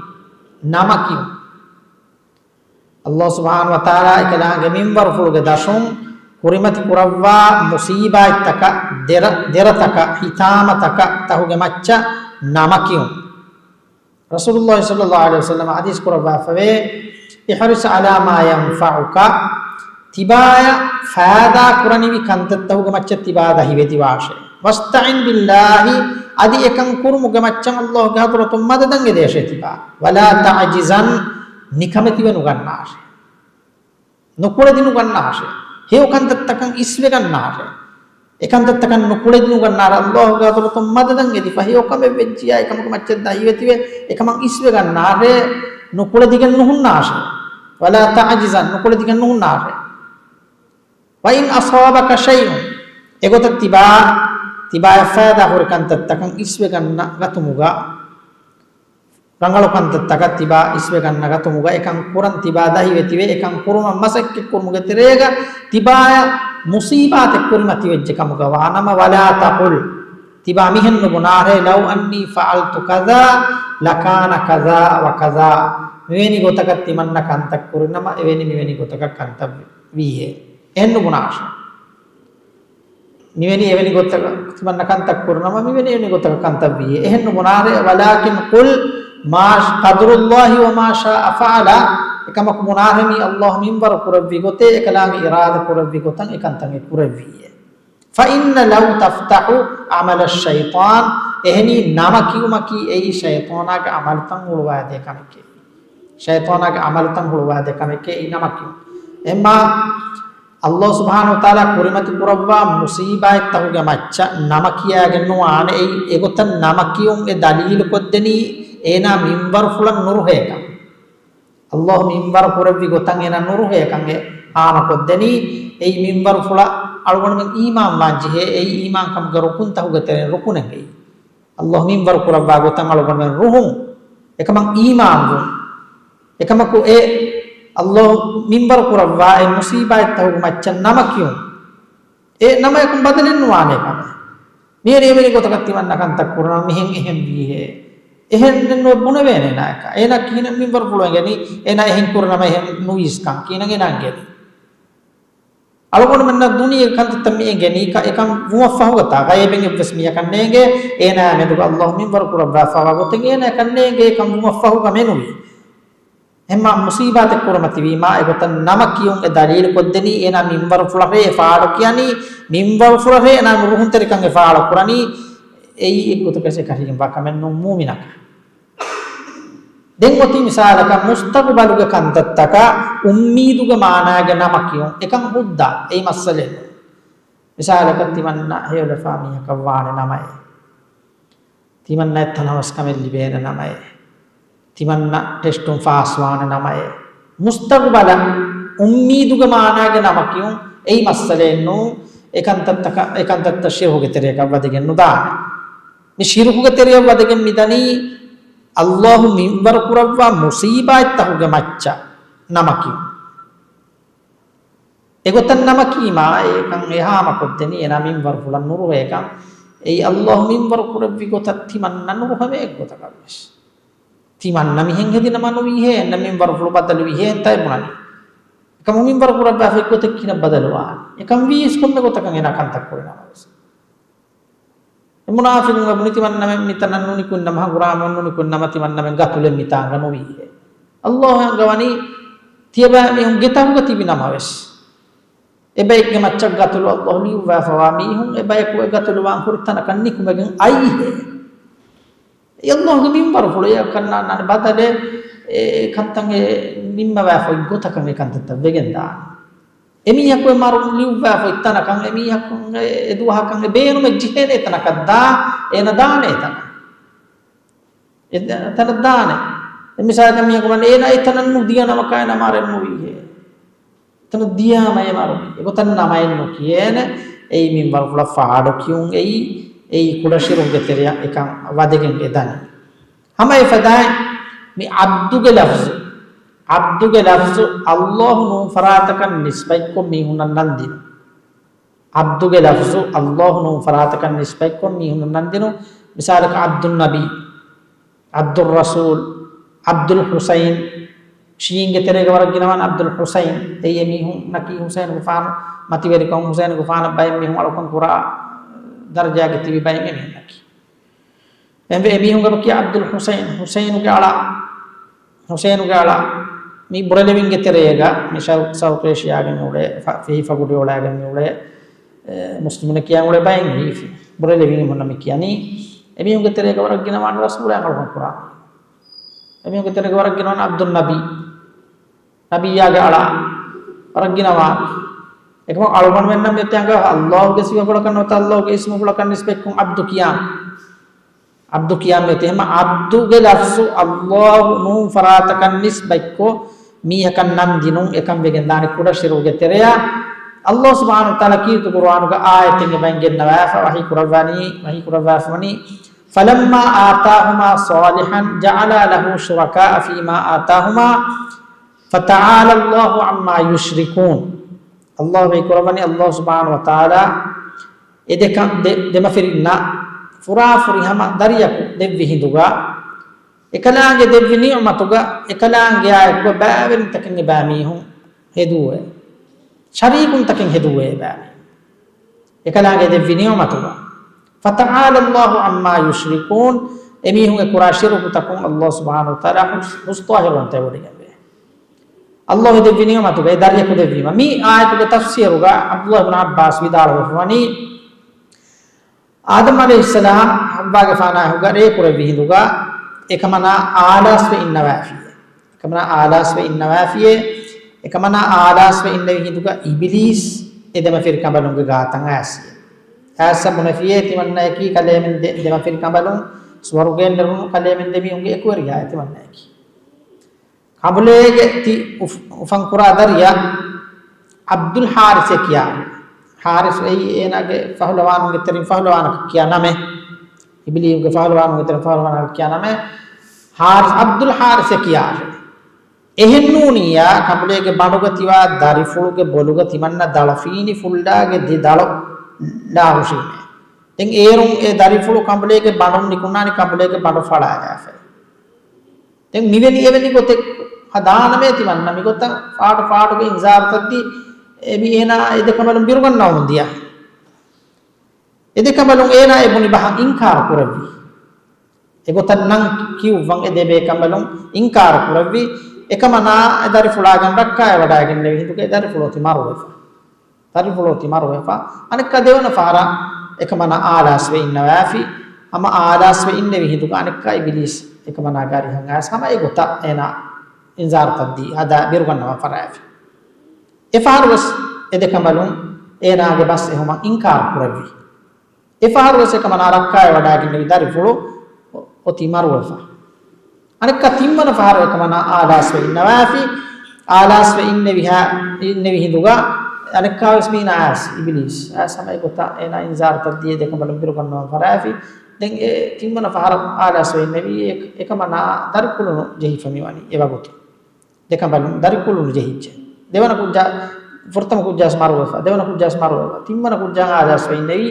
ނަމަކިޔުން. ﷲ ސުބްޙާނަހޫ ވަތަޢާލާ އެކަލާނގެ މިންވަރުފުޅުގެ ދަށުން ކުރިމަތި ކުރައްވާ މުޞީބާތްތަކަށް، ދެރަ، ދެރަތަކަށް، ހިތާމަތަކަށް، ތަކުގެ މައްޗަށް ނަމަކިޔުން. ރަސޫލުﷲ ޞައްލަﷲ ޢަލައިހި ވަސައްލަމަ ޙަދީޘް ކުރައްވާފަވޭ، احرص على ما ينفعك، ތިބާޔަށް ފާއިދާ ކުރަނިވި ކަންތައްތަކުގެ މައްޗަށް ތިބާ ދަހިވެތިވާށޭ. واستعن بالله، އަދި އެކަން ކުރުމުގެ މައްޗަށް ﷲގެ ޙަޟްރަތުން މަދަދަށް އެދޭށޭ ތިބާ. ولا تعجزن، ނިކަމެތިވެ ނުގަންނާށޭ. ނުކުޅެދި ނުގަންނާށޭ. ހެޔޮ ކަންތައްތަކަށް އިސްވެގަންނާށޭ. އެކަންތައްތަކަށް ނުކުޅެދި ނުގަންނާށޭ. ﷲގެ ޙަޟްރަތުން މަދަދަށް އެދިފަ ހެޔޮ ކަމެއް ވެއްޖިޔާ، އެކަމުގެ މައްޗަށް ދަހިވެތިވެ، އެކަމަށް އިސްވެގަންނާށޭ. ނުކުޅެދިގެން ނުހުންނާށޭ. ولا تعجزن، ނުކުޅެދިގެން ނުހުންނާށޭ. وإن أصابك شيء، އެގޮތަށް ތިބާ، ތިބާޔަށް ފައިދާ ހުރި ކަންތައްތަކަށް އިސްވެގަންނަ ގަތުމުގަ، ރަނގަޅު ކަންތައްތަކަށް ތިބާ އިސްވެގަންނަ ގަތުމުގަ އެކަން ކުރަން ތިބާ ދަހިވެތިވެ، އެކަން ކުރުމަށް މަސައްކަތްކުރުމުގެ ތެރޭގަ ތިބާޔަށް މުޞީބާތެއް ކުރިމަތިވެއްޖެ ކަމުގަ ވާނަމަ، ولا تقل، ތިބާ މިހެން ނުބުނާށޭ، لو أني فعلت كذا لكان كذا وكذا، މިވެނި ގޮތަކަށް ތިމަންނަ ކަންތައް ކުރިނަމަ، އެވެނި މިވެނި ގޮތަކަށް ކަންތައް ވީހޭ. އެހެން ނުބުނާށޭ. މިވެނި އެވެނި ގޮތަކަށް ތިމަންނަ ކަންތައް ކުރުނަމަ، މިވެނި އެވެނި ގޮތަކަށް ކަންތައް ވީ. އެހެން ނުބުނާށޭ، وَلَٰكِنْ قُلْ مَا، قَدْرُ اللَّهِ وَمَا شَاءَ فَعَلَ. އެކަމަކު ބުނާށޭ، މީ ﷲ މިންވަރު ކުރެއްވި ގޮތޭ، އެކަލާނގެ އިރާދަ ކުރެއްވި ގޮތަށް އެކަންތައް އެ ކުރެއްވީއޭ. فَإِنَّ لَوْ تَفْتَحُ عَمَلَ الشَّيْطَانِ. އެހެނީ ނަމަ ކިޔުމަކީ އެއީ ޝައިޠާނާގެ ޢަމަލުތައް ހުޅުވާދޭ ކަމެކޭ. ޝައިޠާނާގެ ޢަމަލުތައް ހުޅުވާދޭ ކަމެކޭ އެއީ ނަމަ ކިޔުން. އެމާ ﷲ ސުބްޙާނަހޫ ވަތަޢާލާ ކުރިމަތި ކުރައްވާ މުޞީބާތްތަކުގެ މައްޗަށް ނަމަ ކިޔާގެން ނުވާނެ. އެއީ އެގޮތަށް ނަމަ ކިޔުން އެ ދަލީލު ކޮށްދެނީ އޭނާ މިންވަރުފުޅަށް ނުރުހޭކަން. ﷲ މިންވަރު ކުރެއްވި ގޮތަށް އޭނާ ނުރުހޭކަން އެ ހާމަކޮށްދެނީ. އެއީ މިންވަރުފުޅަށް އަޅުގަނޑުމެން އީމާން ވާން ޖެހޭ، އެއީ އީމާންކަމުގެ ރުކުންތަކުގެ ތެރެއިން ރުކުނެއް އެއީ. ﷲ މިންވަރު ކުރައްވާ ގޮތަށް އަޅުގަނޑުމެން ރުހުން، އެކަމަށް އީމާންވުން، އެކަމަކު އެ ﷲ މިންވަރު ކުރައްވާ އެ މުސީބާތްތަކުގެ މައްޗަށް ނަމަ ކިޔުން. އެ ނަމަޔަކުން ބަދަލެއް ނުވާނޭ ކަމެއް. މިއަދު އެވެނި ގޮތަކަށް ތިމަންނަ ކަންތައް ކުރަން މިހެން އެހެން ވީހޭ. އެހެން ނުވެ ބުނެވޭނެ އޭނާއަކަށް. އޭނާ ކިހިނެއް މިންވަރުފުޅު އެނގެނީ؟ އޭނާ އެހެން ކުރި ނަމަ އެހެން ނުވީސްކަން ކިހިނެއް އޭނާ އެނގެނީ؟ އަޅުގަނޑުމެންނަށް ދުނިޔޭގެ ކަންތައްތައް މި އެނގެނީ އެކަން ވުމަށްފަހުގަތާ؟ ޣައިބެއް އެއްވެސް މީހަކަށް ނޭނގޭ. އޭނާ މެދުގަ ﷲ މިންވަރު ކުރައްވާފަވާ ގޮތެއް އޭނާއަކަށް ނޭނގޭ. އެކަން ވުމަށްފަހުގަ މެނުވީ. އެހެންމާ މުސީބާތެއް ކުރަމަތިވީމާ އެގޮތަށް ނަމަ ކިޔުން އެ ދަލީލުކޮށްދެނީ އޭނާ މިންވަރުފުޅަށޭ ފާޑު ކިޔަނީ، މިންވަރުފުޅަށޭ އޭނާ ނުރުހުންތެރިކަން އެ ފާޅު ކުރަނީ. އެއީ އެއްގޮތަކަށް އެކަށީގެންވާ ކަމެއް ނޫން މުއުމިނަކަށް. ދެން އޮތީ މިސާލަކަށް މުސްތަގުބަލުގެ ކަންތައްތަކަށް އުއްމީދުގެ މާނާގެ ނަމަ ކިޔުން އެކަން ހުއްދަ އެއީ މައްސަލައެއް ނޫން. މިސާލަކަށް ތިމަންނަ ހެޔޮލަފާ މީހަކަށް ވާނެ ނަމައެއް. ތިމަންނައަށް ތަނަވަސްކަމެއް ލިބޭނެ ނަމައެއް. ތިމަންނަ ޓެސްޓުން ފާސްވާނެ ނަމައެއް. މުސްތަގުބަލަށް އުއްމީދުގެ މާނާގެ ނަމަ ކިޔުން އެއީ މައްސަލައެއް ނޫން. އެކަންތައްތަކަށް، އެކަންތައްތައް ޝިރުކުގެ ތެރެއަކަށް ވަދެގެން ނުދާނެ. މި ޝިރުކުގެ ތެރެއަށް ވަދެގެން މިދަނީ ﷲ މިންވަރު ކުރައްވާ މުސީބާތްތަކުގެ މައްޗަށް ނަމަ ކިޔުން. އެގޮތަށް ނަމަ ކީމާ އެކަން އެހާމަކޮށްދެނީ އޭނާ މިންވަރުފުޅަށް ނުރުހޭކަން. އެއީ ﷲ މިންވަރު ކުރެއްވި ގޮތަށް ތިމަންނަ ނުރުހެވޭ އެއްގޮތަކަށްވެސް. ތިމަންނަ މިހެން ހެދި ނަމަ ނުވީހޭ، އެންނަ މިންވަރުފުޅު ބަދަލުވީހޭ އެންތައް ބުނަނީ. އެކަމު މިންވަރު ކުރައްވާފަ އެއްގޮތަށް ކިހިނެއް ބަދަލުވާނީ؟ އެކަން ވީސް ކޮންމެ ގޮތަކަށް އޭނާ ކަންތައް ކުރި ނަމަވެސް. އެ މުނާފިޤުން ބުނި ތިމަންނަމެން މިތަނަށް ނުނިކުންނަމަ، ހަނގުރާމަ ނުނިކުންނަމަ ތިމަންނަމެން ގަތުލެއް މިތާނގަ ނުވީހޭ. ﷲ އަންގަވަނީ ތިޔަބައިމީހުން ގެތަކުގަ ތިބި ނަމަވެސް. އެބައެއްގެ މައްޗަށް ގަތުލު ﷲ ލިޔުއްވާފަވާ މީހުން އެބަޔަކު އެ ގަތުލުވާން ހުރި ތަނަކަށް ނިކުމެގެން އައީހޭ. އެ ﷲގެ މިންވަރުފުޅު އެކަންނާންނާނެ ބަދަލެއް، އެ ކަންތައް އެ ނިންމަވާފައި ގޮތަކަށް އެ ކަންތައްތައް ވެގެން ދާނެ. އެމީހަކު އެ މަރު ލިޔުއްވާފައި ތަނަކަށް އެމީހަކު އެ ދުވަހަކަށް އެ ބޭނުމެއް ޖެހޭނެ ތަނަކަށް ދާ، އޭނަ ދާނެ ތަނަށް. އެ ތަނަށް ދާނެ. އެ މިސާލަކަށް މީހަކު ވަނީ އޭނަ އެ ތަނަށް ނުދިޔަ ނަމަކާ އޭނަ މަރެއް ނުވީހޭ. ތަނަށް ދިޔާމަ އޭ މަރު. އެގޮތަށް ނަމައެއް ނުކިޔޭނެ. އެއީ މިންވަރުފުޅަށް ފާޑު ކިޔުން އެއީ. އެއީ ކުޑަ ޝިރުކުގެ ތެރެއަށް އެކަން ވަދެގެން އެ ދަނީ. ހަމަ އެފަދައިން މި ޢަބްދުގެ ލަފްޒު، ޢަބްދުގެ ލަފްޒު ﷲ ނޫން ފަރާތަކަށް ނިސްބަތްކޮށް މީހުންނަށް ނަންދިނުން. ޢަބްދުގެ ލަފްޒު ﷲ ނޫން ފަރާތަކަށް ނިސްބަތްކޮށް މީހުންނަށް ނަންދިނުން. މިސާލަކަށް ޢަބްދުއްނަބީ، ޢަބްދުއްރަސޫލް، ޢަބްދުލް ޙުސައިން. ޝީޢީންގެ ތެރޭގަ ވަރަށް ގިނަވާނެ ޢަބްދުލް ޙުސައިން. އެއީ އެމީހުންނަކީ ޙުސައިނުގެފާނު މަތިވެރިކަން، ޙުސައިނުގެފާނަށް ބައެއް މީހުން އަޅުކަން ކުރާ ދަރަޖާގަ ތިބި ބައެއް އެމީހުންނަކީ. އެންވެ އެމީހުންގެ ބަކި ޢަބްދުލް ޙުސައިން، ޙުސައިނުގެ އަޅާ، ޙުސައިނުގެ އަޅާ، މި ބުރެލެވިންގެ ތެރޭގަ، މި ޝަރުޤު ސައުތު އޭޝިޔާގެ މި އުޅޭ، ފަ-، ފެހި ފަގުޑި އޮޅާގެން މި އުޅޭ، އެ، މުސްލިމުން ކިޔާން އުޅޭ ބައެއް ހީފި. ބުރެލެވިން ހުންނަ މި ކިޔަނީ، އެމީހުންގެ ތެރޭގަ ވަރަށް ގިނަވާން ރަސޫލާ އަޅުކަން ކުރާ. އެމީހުންގެ ތެރޭގަ ވަރަށް ގިނަވާން ޢަބްދުއްނަބީ. ނަބިއްޔާގެ އަޅާ ވަރަށް ގިނަވާން. އެކަމަކު އަޅުގަނޑުމެންނަށް މިއޮތީ އަނގަ ﷲގެ ސިފަފުޅަކަށް ނުވަތަ ﷲގެ އިސްމުފުޅަކަށް ނިސްބަތްކޮށް ޢަބްދު ކިޔާން. ޢަބްދު ކިޔާން މިއޮތީ ހަމަ ޢަބްދުގެ ލަފްޒު ﷲ ނޫން ފަރާތަކަށް ނިސްބަތްކޮށް މީހަކަށް ނަން ދިނުން އެކަން ވެގެން ދާނެ ކުޑަ ޝިރުކުގެ ތެރެއަށް. ﷲ ސުބްޙާނަހޫ ވަތަޢާލާ ކީރިތި ޤުރުއާނުގަ އާޔަތެއް އެބައިން ގެންނަވާފަ ވަޙީ ކުރައްވަނީ، ވަޙީ ކުރައްވާފަވަނީ، فَلَمَّا آتَاهُمَا صَالِحًا جَعَلَا لَهُ شُرَكَاءَ فِيمَا آتَاهُمَا فَتَعَالَى اللَّهُ عَمَّا يُشْرِكُونَ. ﷲ ވަޙީ ކުރައްވަނީ ﷲ ސުބްޙާނަހޫ ވަތަޢާލާ އެ ދެ ކަ-، ދެ-، ދެމަފިރިންނަށް ފުރާފުރި ހަމަ ދަރިޔަކު ދެއްވި ހިނދުގަ، އެކަލާނގެ ދެއްވި ނިޢުމަތުގަ، އެކަލާނގެއާއެކު ބައިވެރިންތަކެއް އެބައިމީހުން ހެދުވޭ. ޝަރީކުންތަކެއް ހެދުވޭ އެބައިމީހުން. އެކަލާނގެ ދެއްވި ނިޢުމަތުގަ. فَتَعَالَى اللَّهُ عَمَّا يُشْرِكُونَ. އެމީހުންގެ ކުރާ ޝިރުކުތަކުން ﷲ ސުބްޙާނަހޫ ވަތަޢާލާ ހުސް-، ހުސް ޠާހިރުވަންތަވެވޮޑިގެން ވޭ. ﷲ ދެއްވި ނިޢުމަތުގައި ދަރިޔަކު ދެއްވީމަ. މި އާޔަތުގެ ތަފްސީރުގަ ޢަބްދުﷲ ބިން ޢައްބާސް ވިދާޅުވެފަވަނީ، އާދަމް ޢަލައިހިއްސަލާމް ޙައްވާގެފާނާ ހުގަ ރޭ ކުރެއްވި ހިނދުގަ އެކަމަނާ އާލާސްވެ އިންނަވާފިޔޭ. އެކަމަނާ އާލާސްވެ އިންނަވާފިޔޭ. އެކަމަނާ އާލާސްވެ އިންނެވި ހިނދުގަ އިބިލީސް އެ ދެމަފިރި ކަނބަލުންގެ ގާތަށް އައިސް. އައިސް ބުނެފިޔޭ ތިމަންނަޔަކީ ކަލޭމެން ދެ-، ދެމަފިރި ކަނބަލުން ސުވަރުގެއިން ނެރުނު ކަލޭމެން ދެމީހުންގެ އެކުވެރިޔާ ތިމަންނަޔަކީ. ކަނބުލޭގެ ތި އުފް-، އުފަންކުރާ ދަރިއަށް ޢަބްދުލް ޙާރިސޭ ކިޔާ. ޙާރިސް އެއީ އޭނާގެ ފަހުލަވާނުންގެ ތެރެއިން ފަހުލަވާނަކަށް ކިޔާ ނަމެއް. އިބިލީގެ ފަހުލަވާނުންގެ ތެރެއިން ފަހުލަވާނަކަށް ކިޔާ ނަމެއް ޙާރިސް، ޢަބްދުލް ޙާރިސޭ ކިޔާ. އެހެންނޫނިއްޔާ، ކަނބުލޭގެ ބަނޑުގަ ތިބާ ދަރިފުޅުގެ ބޮލުގަ ތިމަންނަ ދަޅަފީނި ފުއްލާގެ ދެ ދަޅު ލާހުށީމޭ. ދެން އޭރުން އެ ދަރިފުޅު ކަނބުލޭގެ ބަނޑުން ނިކުންނާނީ ކަނބުލޭގެ ބަނޑު ފަޅާލާފައި. ދެން މިވެނި އެވެނި ގޮތެއް ހަދާނަމޭ ތިމަންނަ މިގޮތަށް ފާޑު ފާޑުގެ އިންޒާރުތައް ދީ، އެ މީހުންނާ އެ ދެ ކަނބަލުން ބިރުގަންނަވަމުން ދިޔަ. އެ ދެ ކަނބަލުން އޭނާ އެ ބުނި ބަހަށް އިންކާރު ކުރެއްވި. އެގޮތަށް ނަން ކިޔުއްވަން އެ ދެ ބޭކަނބަލުން އިންކާރު ކުރެއްވި. އެކަމަނާ އެ ދަރިފުޅާގެން ރައްކާތް ވަޑައިގެންނެވި ހިނދުގައި ދަރިފުޅު އޮތީ މަރުވެފަ. ދަރިފުޅު އޮތީ މަރުވެފަ. އަނެއްކާ ދެވަނަ ފަހަރަށް އެކަމަނާ އާލާސްވެ އިންނަވާފި. ހަމަ އާލާސްވެ އިންނެވި ހިނދުގަ އަނެއްކާ އިބިލީސް އެކަމަނާގެ އަރިހަށް އައިސް ހަމަ އެގޮތަށް އޭނާ އިންޒާރުތައް ދީ ހަދާ ބިރުގަންނަވާ ފަރާފި. އެފަހަރުވެސް އެ ދެ ކަނބަލުން އޭނާގެ ބަސް އެހުމަށް އިންކާރު ކުރެއްވި. އެފަހަރުވެސް އެކަމަނާ ރައްކާތް ވަޑައިގެންނެވި ދަރިފުޅު އޮތީ މަރުވެފަ. އަނެއްކާ ތިންވަނަ ފަހަރު އެކަމަނާ އާލާސްވެ އިންނަވާފި. އާލާސްވެ އިންނެވިހާ، އިންނެވި ހިނދުގަ އަނެއްކާވެސް މީނާ އައިސް އިބިލީސް އައިސް ހަމަ އެގޮތަށް އޭނާ އިންޒާރުތައް ދީ އެ ދެ ކަނބަލުން ބިރުގަންނަވާ ފަރާފި. ދެން އެ ތިންވަނަ ފަހަރަށް އާލާސްވެ އިންނެވީ އެ-، އެކަމަނާ ދަރިކުޅުނު ޖެހިފަ މިވަނީ އެ ވަގުތު. ދެ ކަނބަލުން ދަރިކުޅުނު ޖެހިއްޖެ. ދެވަނަ ކުއްޖާ، ފުރަތަމަ ކުއްޖާސް މަރުވެފަ، ދެވަނަ ކުއްޖާސް މަރުވެފަ، ތިންވަނަ ކުއްޖާ އާލާސްވެ އިންނެވީ،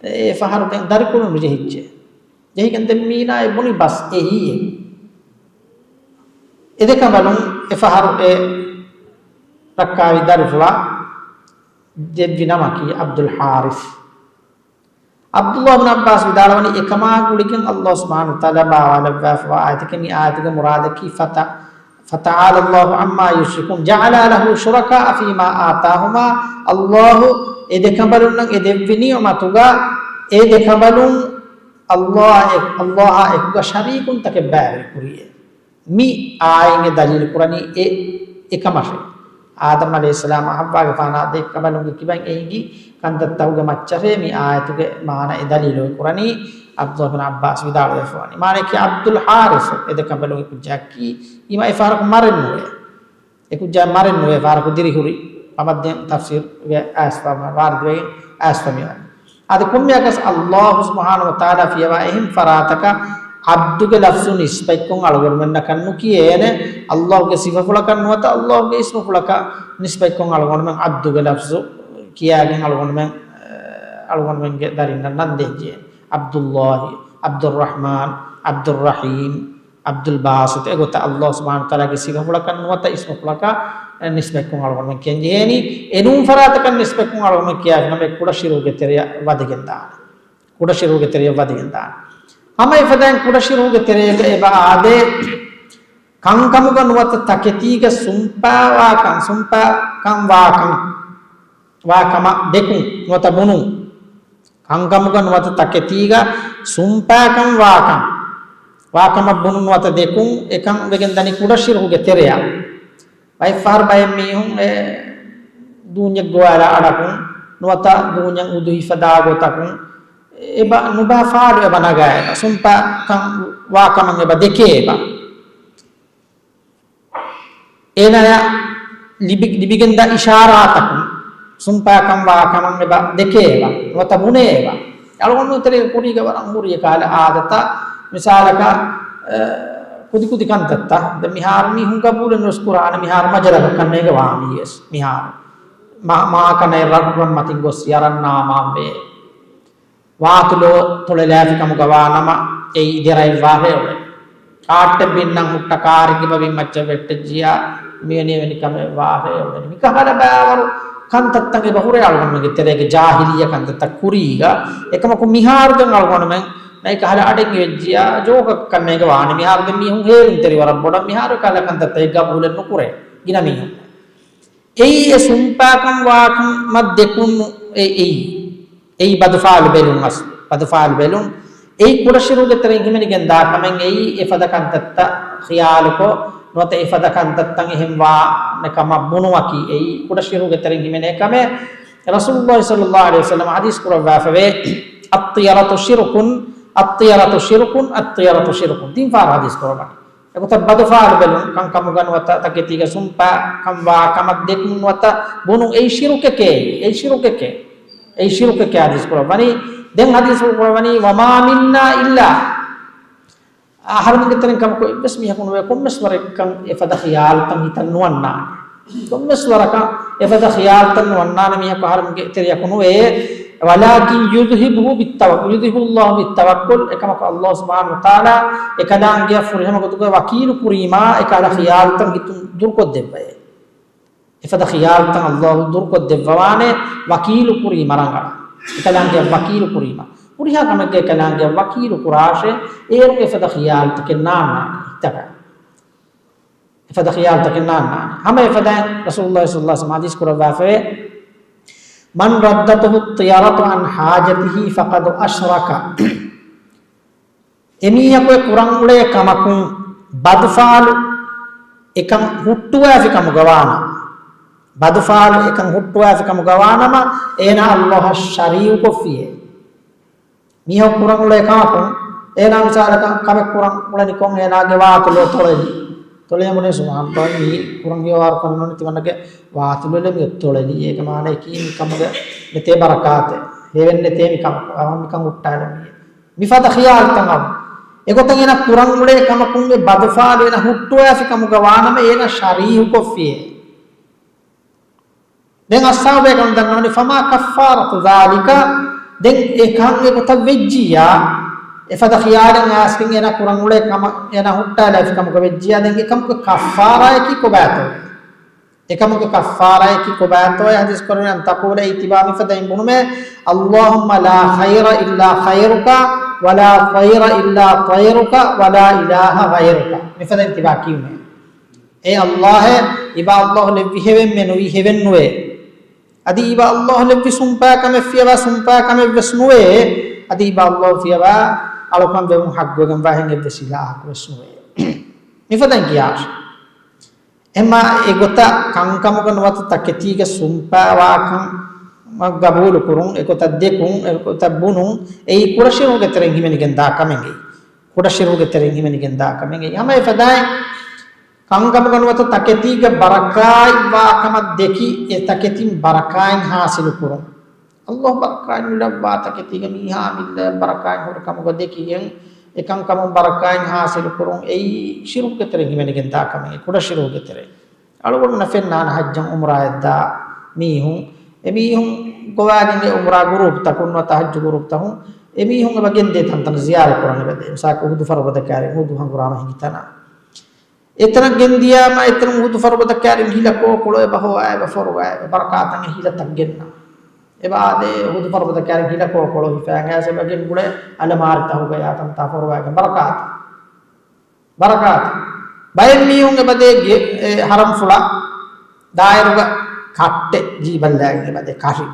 އެ ފަހަރު ދެން ދަރިކުޅުނު ޖެހިއްޖެ. ޖެހިގެން ދެން މީނާ އެ ބުނި ބަސް އެއީ އެ. އެ ދެ ކަނބަލުން އެ ފަހަރު އެ ރައްކާތްވި ދަރިފުޅާ ދެއްވި ނަމަކީ ޢަބްދުލް ޙާރިސް. ޢަބްދުﷲ ބިން ޢައްބާސް ވިދާޅުވަނީ، އެކަމާ ގުޅިގެން ﷲ ސުބްޙާނަހޫ ވަތަޢާލާ ބާވާލައްވާފަވާ އާޔަތަކީ މި އާޔަތުގެ މުރާދަކީ ފަތަ-، فَتَعَالَى اللَّهُ عَمَّا يُشْرِكُونَ، جَعَلَا لَهُ شُرَكَاءَ فِيمَا آتَاهُمَا. ﷲ އެ ދެ ކަނބަލުންނަށް އެ ދެއްވި ނިޢުމަތުގަ އެ ދެ ކަނބަލުން ﷲ އެ-، ﷲއާ އެކުގަ ޝަރީކުންތަކެއް ބައިވެރި ކުރިއޭ. މި އާޔަތް ދަލީލު ކުރަނީ އެ އެކަމަށޭ. އާދަމް ޢަލައިހިއްސަލާމް ޙައްވާގެފާނާ ދެ ކަނބަލުންގެ ކިބައިން އެ ހިނގި ކަންތައްތަކުގެ މައްޗަށޭ މި އާޔަތުގެ މާނަ އެ ދަލީލު ކުރަނީ. ޢަބްދުﷲ ބިން ޢައްބާސް ވިދާޅުވެފަވަނީ. މާނައަކީ ޢަބްދުލް ޙާރިސް އެ ދެ ކަނބަލުންގެ ކުއްޖާއަކީ އީމާ އެ ފަހަރަކު މަރެއް ނުވޭ. އެ ކުއްޖާ މަރެއް ނުވޭ ފަހަރަކު ދިރިހުރި ކަމަށް ދެން ތަފްސީރުގެ އައިސްފަ-، ވާރިދުވެގެން އައިސްފަ މިވަނީ. އަދި ކޮންމެއަކަސް ﷲ ސުބްޙާނަހޫ ވަތަޢާލާ ފިޔަވާ އެހެން ފަރާތަކަށް ޢަބްދުގެ ލަފްޒު ނިސްބަތްކޮށް އަޅުގަނޑުމެންނަކަށް ނުކިޔޭނެ. ﷲގެ ސިފަފުޅަކަށް ނުވަތަ ﷲގެ އިސްމުފުޅަކަށް ނިސްބަތްކޮށް އަޅުގަނޑުމެން ޢަބްދުގެ ލަފްޒު ކިޔާގެން އަޅުގަނޑުމެން، އަޅުގަނޑުމެންގެ ދަރިންނަށް ނަން ދޭންޖެހޭނެ. ޢަބްދުﷲ، ޢަބްދުއްރަޙްމާން، ޢަބްދުއްރަޙީމް، ޢަބްދުލް ބާސިޠު އެގޮތަށް ﷲ ސުބްޙާނަހޫ ވަތަޢާލާގެ ސިފަފުޅަކަށް ނުވަތަ އިސްމުފުޅަކަށް ނިސްބަތްކޮށް އަޅުގަނޑުމެން ކެންޖެހޭނީ. އެނޫން ފަރާތަކަށް ނިސްބަތްކޮށް އަޅުގަނޑުމެން ކިޔާފިނަމަ އެ ކުޑަ ޝިރުކުގެ ތެރެއަށް ވަދެގެން ދާނެ. ކުޑަ ޝިރުކުގެ ތެރެއަށް ވަދެގެން ދާނެ. ހަމަ އެފަދައިން ކުޑަ ޝިރުކުގެ ތެރޭގަ އެބަ އާދޭ، ކަންކަމުގަ ނުވަތަ ތަކެތީގަ ސުންޕާވާކަން، ސުންޕާކަން ވާކަން، ވާކަމަށް ދެކުން ނުވަތަ ބުނުން. ކަންކަމުގަ ނުވަތަ ތަކެތީގަ ސުންޕާކަން ވާކަން، ވާކަމަށް ބުނުން ނުވަތަ ދެކުން، އެކަން ވެގެން ދަނީ ކުޑަ ޝިރުކުގެ ތެރެއަށް. ބައެއްފަހަރު ބައެއް މީހުން އެ ދޫންޏެއް ގޮވާލާ އަޑަކުން ނުވަތަ ދޫންޏަށް އުދުހިފަދާ ގޮތަކުން އެބަ ނުބާ ފާޑު އެބަ ނަގާ އެބަ ސުންޕާކަން ވާކަމަށް އެބަ ދެކޭ އެބަ. އޭނާޔަށް ލިބި-، ލިބިގެންދާ އިޝާރާތަކުން ސުންޕާކަން ވާކަމަށް އެބަ ދެކޭ އެބަ ނުވަތަ ބުނޭ އެބަ. އަޅުގަނޑު ތެރޭގެ ކުރީގަ ވަރަށް ހުރި އެކަހަލަ އާދަތައް، މިސާލަކަށް، އަ، ކުދިކުދި ކަންތައްތައް. ދެން މިހާރު މީހުން ގަބޫލެއް ނުވެސް ކުރާނެ، މިހާރު މަޖަރަކަށް ކަންނޭނގެ ވާނީ ވެސް. މިހާރު މާ-، މާކަނައި ރަށްރަށް މަތިން ގޮސް ޔަރަން ނާމާވޭ. ވާތުލޯ ތޮޅެލާފި ކަމުގަ ވާ ނަމަ، އެއީ ދެރައެއް ވާހޭ އުޅެނީ. ކާއްޓެއް ބިންނަން ހުއްޓަ ކާރެއްގެ ބަބިން މައްޗަށް ވެއްޓެއްޖިޔާ، މިވެނި އެވެނި ކަމެއް ވާހޭ އުޅެނީ. މިކަހަލަ ބައިވަރު ކަންތައްތައް އެބަ ހުރޭ އަޅުގަނޑުމެންގެ ތެރޭގެ ޖާހިލިއްޔަ ކަންތައްތައް ކުރީގަ. އެކަމަކު މިހާރު ދެން އަޅުގަނޑުމެން ނައި ކަހަލަ އަޑެއް އިވެއްޖިޔާ، ޖޯކަކަށް ކަންނޭނގެ ވާނެ. މިހާރު ދެން މީހުން ހޭލުންތެރި ވަރަށް ބޮޑަށް. މިހާރު ކަހަލަ ކަންތައްތައް ގަބޫލެއް ނުކުރޭ ގިނަ މީހުން. އެއީ އެ ސުންޕާކަން ވާކަމަށް ދެކުން އެ-، އެއީ. އެއީ ބަދުފާލު ބެލުން އަސްލު. ބަދުފާލު ބެލުން. އެއީ ކުޑަ ޝިރުކުގެ ތެރެއިން ހިމެނިގެން ދާ ކަމެއް. އެއީ އެފަދަ ކަންތައްތައް ޚިޔާލުކޮށް ނުވަތަ އެފަދަ ކަންތައްތައް އެހެން ވާނެ ކަމަށް ބުނުމަކީ އެއީ ކުޑަ ޝިރުކުގެ ތެރެއިން ހިމެނޭ ކަމެއް. ރަސޫލުﷲ ޞައްލަﷲ ޢަލައިހި ވަސައްލަމަ ޙަދީޘް ކުރައްވާފަވޭ، الطِّيَرَةُ شِرْكٌ، الطِّيَرَةُ شِرْكٌ، الطِّيَرَةُ شِرْكٌ. ތިން ފަހަރަށް ޙަދީޘް ކުރައްވަނީ. އެގޮތަށް ބަދުފާލު ބެލުން، ކަންކަމުގަ ނުވަތަ ތަކެތީގަ ސުންޕާ ކަންވާ ކަމަށް ދެކުން ނުވަތަ ބުނުން، އެއީ ޝިރުކެކޭ، އެއީ ޝިރުކެކޭ، އެއީ ޝިރުކެކޭ ޙަދީޘް ކުރައްވަނީ. ދެން ޙަދީޘްފުޅު ކުރައްވަނީ، وما منا إلا، އަހަރެމެންގެ ތެރެއިން ކަމަކު އެއްވެސް މީހަކު ނުވޭ، ކޮންމެސް ވަރަކަށް އެފަދަ ޚިޔާލުތައް ހިތަށް ނުވަންނާނެ. ކޮންމެސް ވަރަކަށް އެފަދަ ޚިޔާލުތައް ނުވަންނާނެ މީހަކު އަހަރެމެންގެ ތެރެއަކު ނުވޭ. ولكن يذهبه بالتوكل، يذهبه الله بالتوكل، އެކަމަކު ﷲ ސުބްޙާނަހޫ ވަތަޢާލާ އެކަލާނގެއަށް ފުރިހަމަ ގޮތުގަ ވަކީލު ކުރީމާ، އެކަހަލަ ޚިޔާލުތައް ހިތުން ދުރުކޮށްދެއްވައޭ. އެފަދަ ޚިޔާލުތައް ﷲ ދުރުކޮށްދެއްވަވާނެ، ވަކީލު ކުރީމަ ރަނގަޅަށް. އެކަލާނގެއަށް ވަކީލު ކުރީމަ. ހުރިހާ ކަމެއްގަ އެކަލާނގެއަށް ވަކީލު ކުރާށޭ، އޭރު އެފަދަ ޚިޔާލުތަކެއް ނާންނާނެ ހިތަކަށް. އެފަދަ ޚިޔާލުތަކެއް ނާންނާނެ. ހަމަ އެފަދައިން ރަސޫލުﷲ ޞައްލަﷲ ޢަލައިހި ވަސައްލަމަ ޙަދީޘް ކުރައްވާފައިވޭ، من ردته الطيرة عن حاجته فقد أشرك. އެމީހަކު އެ ކުރަން އުޅޭ ކަމަކުން ބަދުފާލު އެކަން ހުއްޓުވާފި ކަމުގަ ވާނަމަ، ބަދުފާލު އެކަން ހުއްޓުވާފި ކަމުގަ ވާނަމަ، އޭނާ ﷲ އަށް ޝަރީކުކޮށްފިއޭ. މީހަކު ކުރަން އުޅޭ ކަމަކުން، އޭނާ މިސާލަކަށް ކަމެއް ކުރަން އުޅެނިކޮށް އޭނާގެ ވާތުލޯ ތޮޅެލި. ތޮޅެލި ބުނީ، ސުބްޙާނަﷲ، މީ ކުރަން ހިޔަވާރު ކަމެއް ނޫން، ތިމަންނަގެ ވާތުލުލެ މި ތޮޅެލި. އޭގެ މާނައަކީ މި ކަމުގެ ނެތޭ ބަރަކާތެއް. ހެވެއްނެތޭ މި ކަމަކު. އަވަން މިކަން ހުއްޓާލަނީ. މިފަދަ ޚިޔާލުތައް އަވަ. އެގޮތަށް އޭނާ ކުރަން އުޅޭ ކަމަކުން އެ ބަދުފާލު އޭނާ ހުއްޓުވާފި ކަމުގަ ވާނަމަ އޭނާ ޝަރީކުކޮށްފިއޭ. ދެން އަޞްޙާބުބޭކަލުން ދަންނަވަނީ، فما كفارة ذلك، ދެން އެ ކަން އެގޮތަށް ވެއްޖިއްޔާ، އެފަދަ ޚިޔާލެއް އައިސްގެން އޭނާ ކުރަން އުޅޭ ކަމަށް އޭނާ ހުއްޓާލާފި ކަމަކަށް ވެއްޖިއްޔާ، ދެން އެކަމުގެ ކައްފާރާއަކީ ކޮބާތޯ؟ އެކަމުގެ ކައްފާރާއަކީ ކޮބާތޯ؟ އެ ޙަދީޘް ކުރަނީ، أن تقول، އެއީ ތިބާ މިފަދައިން ބުނުމޭ، اللهم لا خير إلا خيرك، ولا طير إلا طيرك، ولا إله غيرك. މިފަދައިން ތިބާ ކިޔުމޭ. އޭ ﷲ އޭ، އިބާ ﷲ ލެއްވި ހެވެންމެ ނުވި ހެވެން ނުވޭ. އަދި އިބާ ﷲ ލެއްވި ސުންޕާ ކަމެއް ފިޔަވާ ސުންޕާ ކަމެއް ވެސް ނުވޭ. އަދި އިބާ ﷲ ފިޔަވާ އަޅުކަން ވެވުން ޙައްޤުވެގެންވާ ހެން އެއްވެސް އިލާހަކު ވެސް ނުވޭ. މިފަދައިން ކިޔާށޭ. އެހެންމާ އެގޮތަށް ކަންކަމުގަ ނުވަތަ ތަކެތީގަ ސުންޕާވާކަން ގަބޫލު ކުރުން، އެގޮތަށް ދެކުން، އެގޮތަށް ބުނުން، އެއީ ކުޑަޝިރުކުގެ ތެރެއިން ހިމެނިގެން ދާ ކަމެއް އެއީ. ކުޑަޝިރުކުގެ ތެރެއިން ހިމެނިގެން ދާ ކަމެއް އެއީ. ހަމަ އެފަދައިން ކަންކަމުގަ ނުވަތަ ތަކެތީގަ ބަރަކާތްވާ ކަމަށް ދެކި، އެ ތަކެތިން ބަރަކާތް ޙާޞިލު ކުރުން. ﷲ ބަރަކާތް މި ލައްވާ ތަކެތީގަ މީހާ މި ލައްވާ ބަރަކާތް ހުރި ކަމުގަ ދެކިގެން، އެކަންކަމުން ބަރަކާތް ޙާޞިލު ކުރުން އެއީ ޝިރުކުގެ ތެރެއިން ހިމެނިގެން ދާ ކަމެއް، ކުޑަ ޝިރުކުގެ ތެރެއިން. އަޅުގަނޑުމެންނަށް ފެންނާނެ ޙައްޖަށް ޢުމްރާއަށް ދާ މީހުން، އެ މީހުން ގޮވާގެން އެ ޢުމްރާ ގުރޫޕްތަކުން ނުވަތަ ޙައްޖު ގުރޫޕްތަކުން އެ މީހުން އެބަ ގެންދޭ ތަންތަނަށް ޒިޔާރަތް ކުރަން އެބަދޭ. މިސާލަކަށް އުޙުދު ފަރުބަދަ ކައިރިން އުޙުދު ހަނގުރާމަ ހިނގި ތަނަށް. އެތަނަށް ގެންދިޔާމަ، އެތަނުން އުޙުދު ފަރުބަދަ ކައިރިން ހިލަ ކޯކޮޅު އެބަ ހޮވާ، އެބަ ފޮރުވާ، އެބަ ބަރަކާތަށް އެ ހިލަތައް ގެންނަ. އެބަ އާދޭ، އުޙުދު ފަރުބަދަ ކައިރިން ހިލަ ކޯކޮޅު ހިފާގެން އެބަ ގެންގުޅޭ އަލަމާރިތަކުގަ އެތަންތާ ފޮރުވާގެން ބަރަކާތަށް. ބަރަކާތަށް. ބައެއް މީހުން އެބަދޭ ގެ-، އެ ހަރަމްފުޅަށް ދާއިރުގަ ކައްޓެއް ޖީބަށްލާގެން އެބަދޭ ކަށި.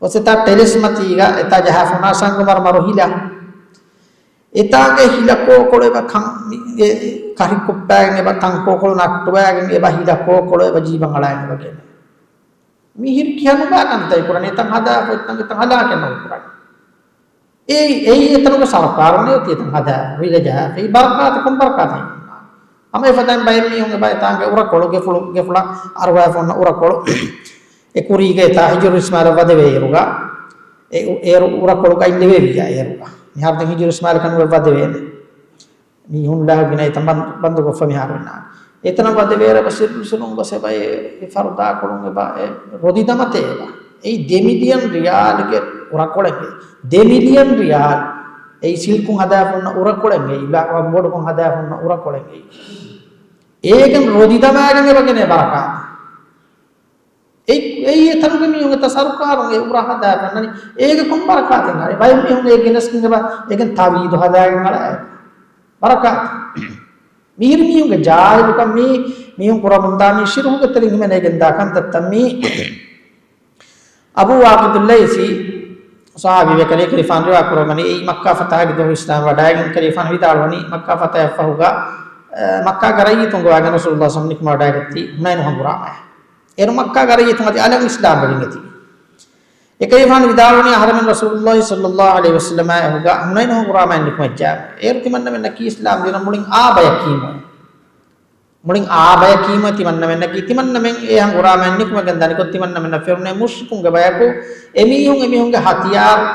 އޮސް އެތާ ޓެލިސް މަތީގަ އެތާ ޖަހާފަ ހުންނާ ސަންގުމަރުމަރު ހިލަ. އެތާގެ ހިލަ ކޯކޮޅު އެބަ ކަން މި-، އެ ކަށި ކުއްޕާގެން އެބަ ތަން ކޯކޮޅު ނައްޓުވާގެން އެބަ ހިލަ ކޯކޮޅު އެބަ ޖީބަށް އަޅާގެން އެބަ ގެނެ. މިހިރި ކިހާ ނުބާ ކަންތައް ކުރަނީ، އެތަން ހަދާފަ އެތަން އެތަން ހަލާކެއް ނޯ ކުރަނީ. އެއީ، އެއީ އެތަނުގެ ސަރުކާރުން އެއޮތީ އެތަން ހަދާ ހިލަ ޖަހާފަ. އެއީ ބަރަކާތަކުން ބަރަކާތަކުން. ހަމަ އެފަދައިން ބައެއް މީހުން އެބަ އެތާނގެ އުރަކޮޅު ގެފުޅު، ގެފުޅަށް އަރުވާފަ އޮންނަ އުރަކޮޅު. އެ ކުރީގަ އެތާ ހިޖުރު އިސްމާއިލަށް ވަދެވޭ އޭރުގަ. އެ އު-، އޭރު އުރަކޮޅުގަ އިއްލެވޭ ވިއްޔާ އޭރުގަ. މިހާރު ދެން ހިޖުރު އިސްމާއިލަކަށް ނުވެ ވަދެވޭނެ. މީހުން ލާގިނަ އެތަން ބަން-، ބަންދުކޮށްފަ މިހާރު އިންނާނެ. އެތަނަށް ވަދެވޭރަށް އެބަ ސިއްރު ސިއްރުން ގޮސް އެބަ އެ، އެ ފަރުދާކޮޅުން އެބަ އެ ރޮދި ދަމަތޭ އެބަ. އެއީ ދެ މިލިއަން ރިޔާލުގެ އުރަކޮޅެއް. ދެ މިލިއަން ރިޔާލު. އެއީ ސިލްކުން ހަދާފަ އޮންނަ އުރަކޮޅެއް. އެއީ ބްލާކް ބޯޑުކޮށް ހަދާފަ އޮންނަ އުރަކޮޅެއް. އެއީ އޭގެން ރޮދި ދަމާގެން އެބަ ގެނޭ ބަރަކާތް. އެ-، އެއީ އެތަނުގެ މީހުން އެތަ ސަރުކާރުން އެ އުރަ ހަދާ ފަންނަނީ އޭގެ ކޮން ބަރަކާތެއް ނާރެ؟ ބައެއް މީހުން އޭ ގެނެސްގެން އެބަ އޭގެން ތަވީދު ހަދާގެން އަޅާ ބަރަކާތެއް. މިހިރި މީހުންގެ ޖާހިލުކަން މީ، މީހުން ކުރަމުންދާ މީ ޝިރުކުގެ ތެރެއިން ހިމެނޭގެންދާ ކަންތައްތައް މީ. އަބޫ ވާޤިދު ލައިޘީ ޞަޙާބީ ވެ ކަލޭ ކަލޭފާނު ރިވާ ކުރައްވަނީ، އެއީ މައްކާ ފަތަހަގެ ދުވަހު އިސްލާމް ވަޑައިގެން ކަލޭފާނު ވިދާޅުވަނީ، މައްކާ ފަތަހަށް ފަހުގަ، އަ، މައްކާގެ ރައްޔިތުން ގޮވާގެން ރަސޫލުﷲ ސަމްނިކުމެ ވަޑައިގަތީ ހުނައިނު ހަނގުރާމައެއް. އޭރު މައްކާގެ ރައްޔިތުން އަދި އަލަށް އިސްލާމް ވެގެން އެތި. އެކަލޭފާނު ވިދާޅުވަނީ އަހަރެމެން ރަސޫލުﷲ ޞައްލަﷲ ޢަލައިހި ވަސައްލަމާ އެހުގަ ހުނައިނު ހަނގުރާމައިން ނިކުމެއްޖާ. އޭރު ތިމަންނަމެންނަކީ އިސްލާމް ދީނަށް މުޅިން އާ ބަޔަކީމު. މުޅިން އާ ބަޔަކީމަ ތިމަންނަމެންނަކީ، ތިމަންނަމެން އެ ހަނގުރާމައިން ނިކުމެގެން ދަނިކޮށް، ތިމަންނަމެންނަށް ފެނުނޭ މުޝްރިކުންގެ ބަޔަކު އެމީހުން އެމީހުންގެ ހަތިޔާރު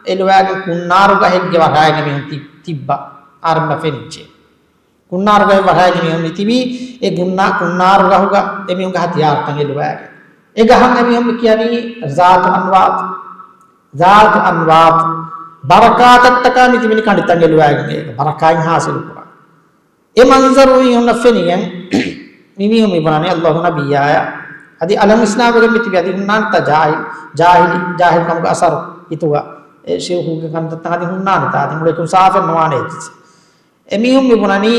އެލުވާގެން ކުންނާރު ގަހެއްގެ ވަށާއިން އެމީހުން ތި-، ތިއްބާ. އާރަމްބަ ފެނިއްޖެ. ކުންނާރު ގަހެއް ވަށާއިން އެމީހުން ތިބީ، އެ ގުންނާ-، ކުންނާރު ގަހުގަ އެމީހުންގެ ހަތިޔާރުތައް އެލުވާގެން. އެ ގަހަށް އެމީހުން މި ކިޔަނީ ޒާތު އަންވާތު. ޒާތު އަންވާތު. ބަރަކާތަށްޓަކާ މި ތިބެނީ ކަނޑިތައް އެލުވާގެން އޭގެ ބަރަކާތް ހާސިލު ކުރާ. އެ މަންޒަރު މީހުންނަށް ފެނިގެން މި މީހުން މި ބުނަނީ އައްލާހު ނަބިއްޔާޔާ. އަދި އަލަށް އިސްލާމްވެގެން މި ތިބި އަދި ހުންނާނެތާ ޖާހިލް، ޖާހިލް، ޖާހިލް ކަމުގެ އަސަރު ހިތުގަ. އެ ޝިރުކުގެ ކަންތައްތައް އަދި ހުންނާނެތާ އަދި މުޅިކުން ސާފެއް ނުވާނެ އެއްޗެއް. އެމީހުން މި ބުނަނީ،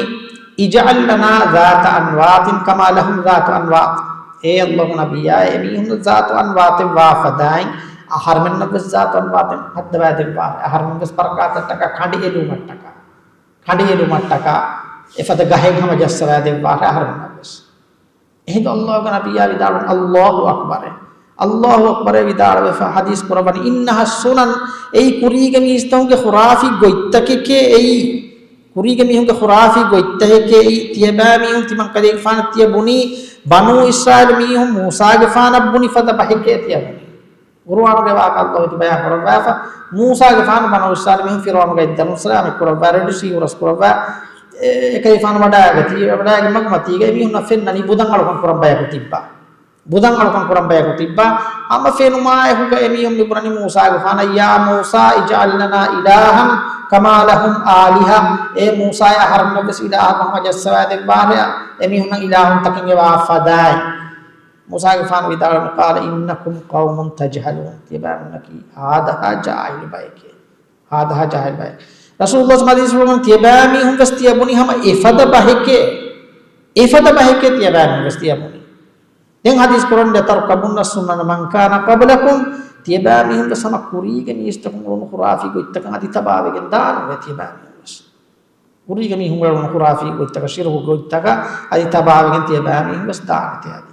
اجعل لنا ذات أنواط كما لهم ذات أنواط. އޭ އައްލާހު ނަބިއްޔާ، އެމީހުން ޒާތު އަންވާތެއް ވާ ފަދައިން، އަހަރުމެންނަށް ވެސް ޒާތު އަންވާތެއް ހައްދަވާ ދެއްވާށޭ. އަހަރުމެން ވެސް ބަރަކާތަށްޓަކާ ކަނޑި އެލުމަށްޓަކާ، ކަނޑި އެލުމަށްޓަކާ، އެފަދަ ގަހެއް ހަމަ ޖައްސަވާ ދެއްވާށޭ އަހަރުމެންނަށް ވެސް. އެހިނދު އައްލާހުގެ ނަބިއްޔާ ވިދާޅުވަނީ، އައްލާހު އަކްބަރޭ. އައްލާހު އަކްބަރޭ ވިދާޅުވެފަ ޙަދީޘް ކުރައްވަނީ، إنها السنن، އެއީ ކުރީގެ މީސްތަކުންގެ ޚުރާފީ ގޮތްތަކެކޭ އެއީ. ކުރީގެ މީހުންގެ ޚުރާފީ ގޮތްތަކެކޭ އެއީ. ތިޔަބައިމީހުން ތިމަންކަލޭގެފާނަށް ތިޔަ ބުނީ، ބަނޫ އިސްރާއީލު މީހުން މޫސާގެފާނަށް ބުނި ފަދަ ބަހެކޭ ތިޔަ ބުނީ. ޤުރުއާނުގެ ވާހަކަ އައްލާހު ތި ބަޔާން ކުރައްވާފަ، މޫސާގެފާނު ބަނޫ އިސްރާއީލު މީހުން ފިރުޢައުނުގެ ދަރުން ސަލާމަތް ކުރައްވާ، ރެޑް ސީ ހުރަސް ކުރައްވާ، އެ، އެކަލޭގެފާނު ވަޑާގަތީ، ވަޑާގެ މަގުމަތީގަ އެމީހުންނަށް ފެންނަނީ ބުދަން އަޅުކަން ކުރަން ބަޔަކު ތިއްބާ. ބުދަން އަޅުކަން ކުރަން ބަޔަކު ތިއްބާ. ހަމަ ފެނުމާއެކުގަ އެމީހުން މި ބުނަނީ މޫސާގެފާނަށް، يا موسى اجعل لنا إلها كما لهم آلهة. އޭ މޫސާއޭ، އަހަރެންނަށް ވެސް އިލާހަކު ހަމަ ޖައްސަވާ ދެއްވާށޭ، އެމީހުންނަށް އިލާހުންތަކެއް އެބަ އާ ފަދައިން. މޫސާގެފާނު ވިދާޅުވި، قال إنكم قوم تجهلون. ތިޔަބައިމީހުންނަކީ ހާދަހާ ޖާހިލު ބައެކޭ. ހާދަހާ ޖާހިލު ބައެކޭ. ރަސޫލުﷲ ޙަދީޘް ފުރަމުން ތިޔަބައިމީހުން ވެސް ތިޔަ ބުނި ހަމަ އެފަދަ ބަހެކޭ. އެފަދަ ބަހެކޭ ތިޔަބައިމީހުން ވެސް ތިޔަ ބުނި. ދެން ޙަދީޘް ކުރަން، لتركبن سنن من كان قبلكم، ތިޔަބައިމީހުން ވެސް ހަމަ ކުރީގެ މީސްތަކުން އުޅުނު ޚުރާފީ ގޮތްތަކަށް އަދި ތަބާވެގެން ދާނެ ތިޔަބައިމީހުން ވެސް. ކުރީގެ މީހުން އުޅުނު ޚުރާފީ ގޮތްތަކަށް، ޝިރުކު ގޮތްތަކަށް އަދި ތަބާވެގެން ތިޔަބައިމީހުން ވެސް ދާނެތޭ އަދި.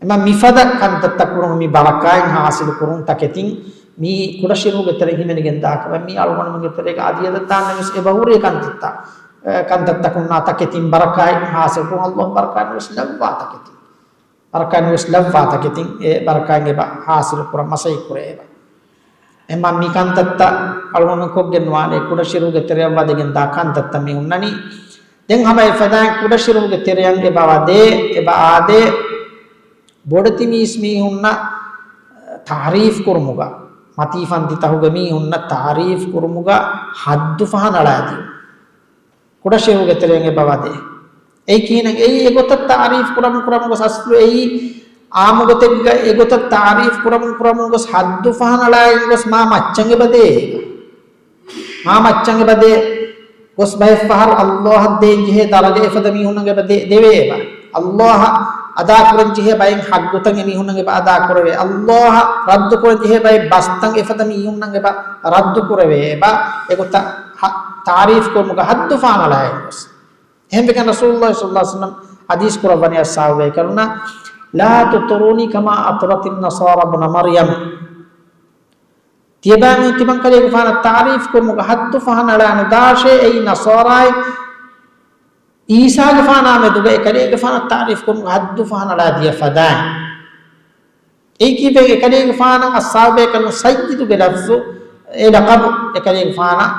އެމަ މިފަދަ ކަންތައްތައް ކުރުން މި ބަރަކާތް ޙާޞިލު ކުރުން ތަކެތިން މީ ކުޑަ ޝިރުކުގެ ތެރެއިން ހިމެނިގެން ދާ ކަމެއް. މީ އަޅުގަނޑުމެންގެ ތެރޭގަ އަދިއަދަށް ދާންނެވެސް އެބަހުރި ކަންތައްތައް، އެ، ކަންތައްތަކުންނާ ތަކެތިން ބަރަކާތް ޙާޞިލު ކުރުން، އައްލާހު ބަރަކާތް ވެސް ލައްވާ ތަކެތިން. ބަރަކާތް ވެސް ލައްވާ ތަކެތިން އެ ބަރަކާތް އެބަ ޙާޞިލު ކުރަން މަސައްކަތް ކުރޭ އެބަ. އެމަ މި ކަންތައްތައް އަޅުގަނޑު ކޮށްގެން ނުވާނެ، ކުޑަ ޝިރުކުގެ ތެރެއަށް ވަދެގެން ދާ ކަންތައްތައް މި ހުންނަނީ. ދެން ހަމަ އެފަދައިން ކުޑަ ޝިރުކުގެ ތެރެއަށް އެބަ ވަދޭ، އެބަ އާދޭ، ބޮޑެތި މީސް މީހުންނަށް ތަޢުރީފް ކުރުމުގަ، މަތީ ފަންތި ތަހުގެ މީހުންނަށް ތަޢުރީފް ކުރުމުގަ ޙައްދު ފަހަނަޅާދިނުން. ކުޑަ ޝިރުކުގެ ތެރެއިން އެބަ ވަދޭ. އެއީ ކިހިނެއް؟ އެއީ އެގޮތަށް ތަޢުރީފް ކުރަމުން ކުރަމުން ގޮސް އަސްލު އެއީ އާއްމު ގޮތެއްގަ އެގޮތަށް ތަޢުރީފް ކުރަމުން ކުރަމުން ގޮސް ޙައްދު ފަހަނަޅާގެން ގޮސް މާ މައްޗަށް އެބަ ދޭ. މާ މައްޗަށް އެބަ ދޭ. ގޮސް ބައެއް ފަހަރު އައްލާހަށް ދޭން ޖެހޭ ދަރަޖަ އެފަދަ މީހުންނަށް އެބަ ދެ-، ދެވޭ އެބަ. އައްލާހަށް އަދާ ކުރަން ޖެހޭ ބައެއް ޙައްޤުތައް އެމީހުންނަށް އެބަ އަދާ ކުރެވޭ. އައްލާހަށް ރައްދު ކުރަން ޖެހޭ ބައެއް ބަސްތައް އެފަދަ މީހުންނަށް އެބަ ރައްދު ކުރެވޭ އެބަ. އެގޮތަށް ޙަ-، ތަޢުރީފް ކުރުމުގަ ޙައްދު ފަހަނަޅާގެން ގޮސް. އެހެންވެގެން ރަސޫލުﷲ ޞައްލަﷲު ޢަލައިހި ވަސައްލަމް ޙަދީޘް ކުރައްވަނީ އަޞްޙާބު ބޭކަލުންނަށް، لا تطروني كما أطرت النصارى ابن مريم. ތިޔަބައިމީހުން ތިމަންކަލޭގެފާނަށް ތަޢުރީފް ކުރުމުގަ ޙައްދު ފަހަނަޅާ ނުދާށޭ، އެއީ ނަޞާރާއިން ޢީސާގެފާނާ މެދުގަ އެކަލޭގެފާނަށް ތަޢުރީފް ކުރުމުގަ ޙައްދު ފަހަނަޅާ ދިޔަ ފަދައިން. އެއީ ކީއްވެ؟ އެކަލޭގެފާނަށް އަޞްޙާބު ބޭކަލުން ސައްޔިދުގެ ލަފްޒު، އެ ލަޤަބު އެކަލޭގެފާނަށް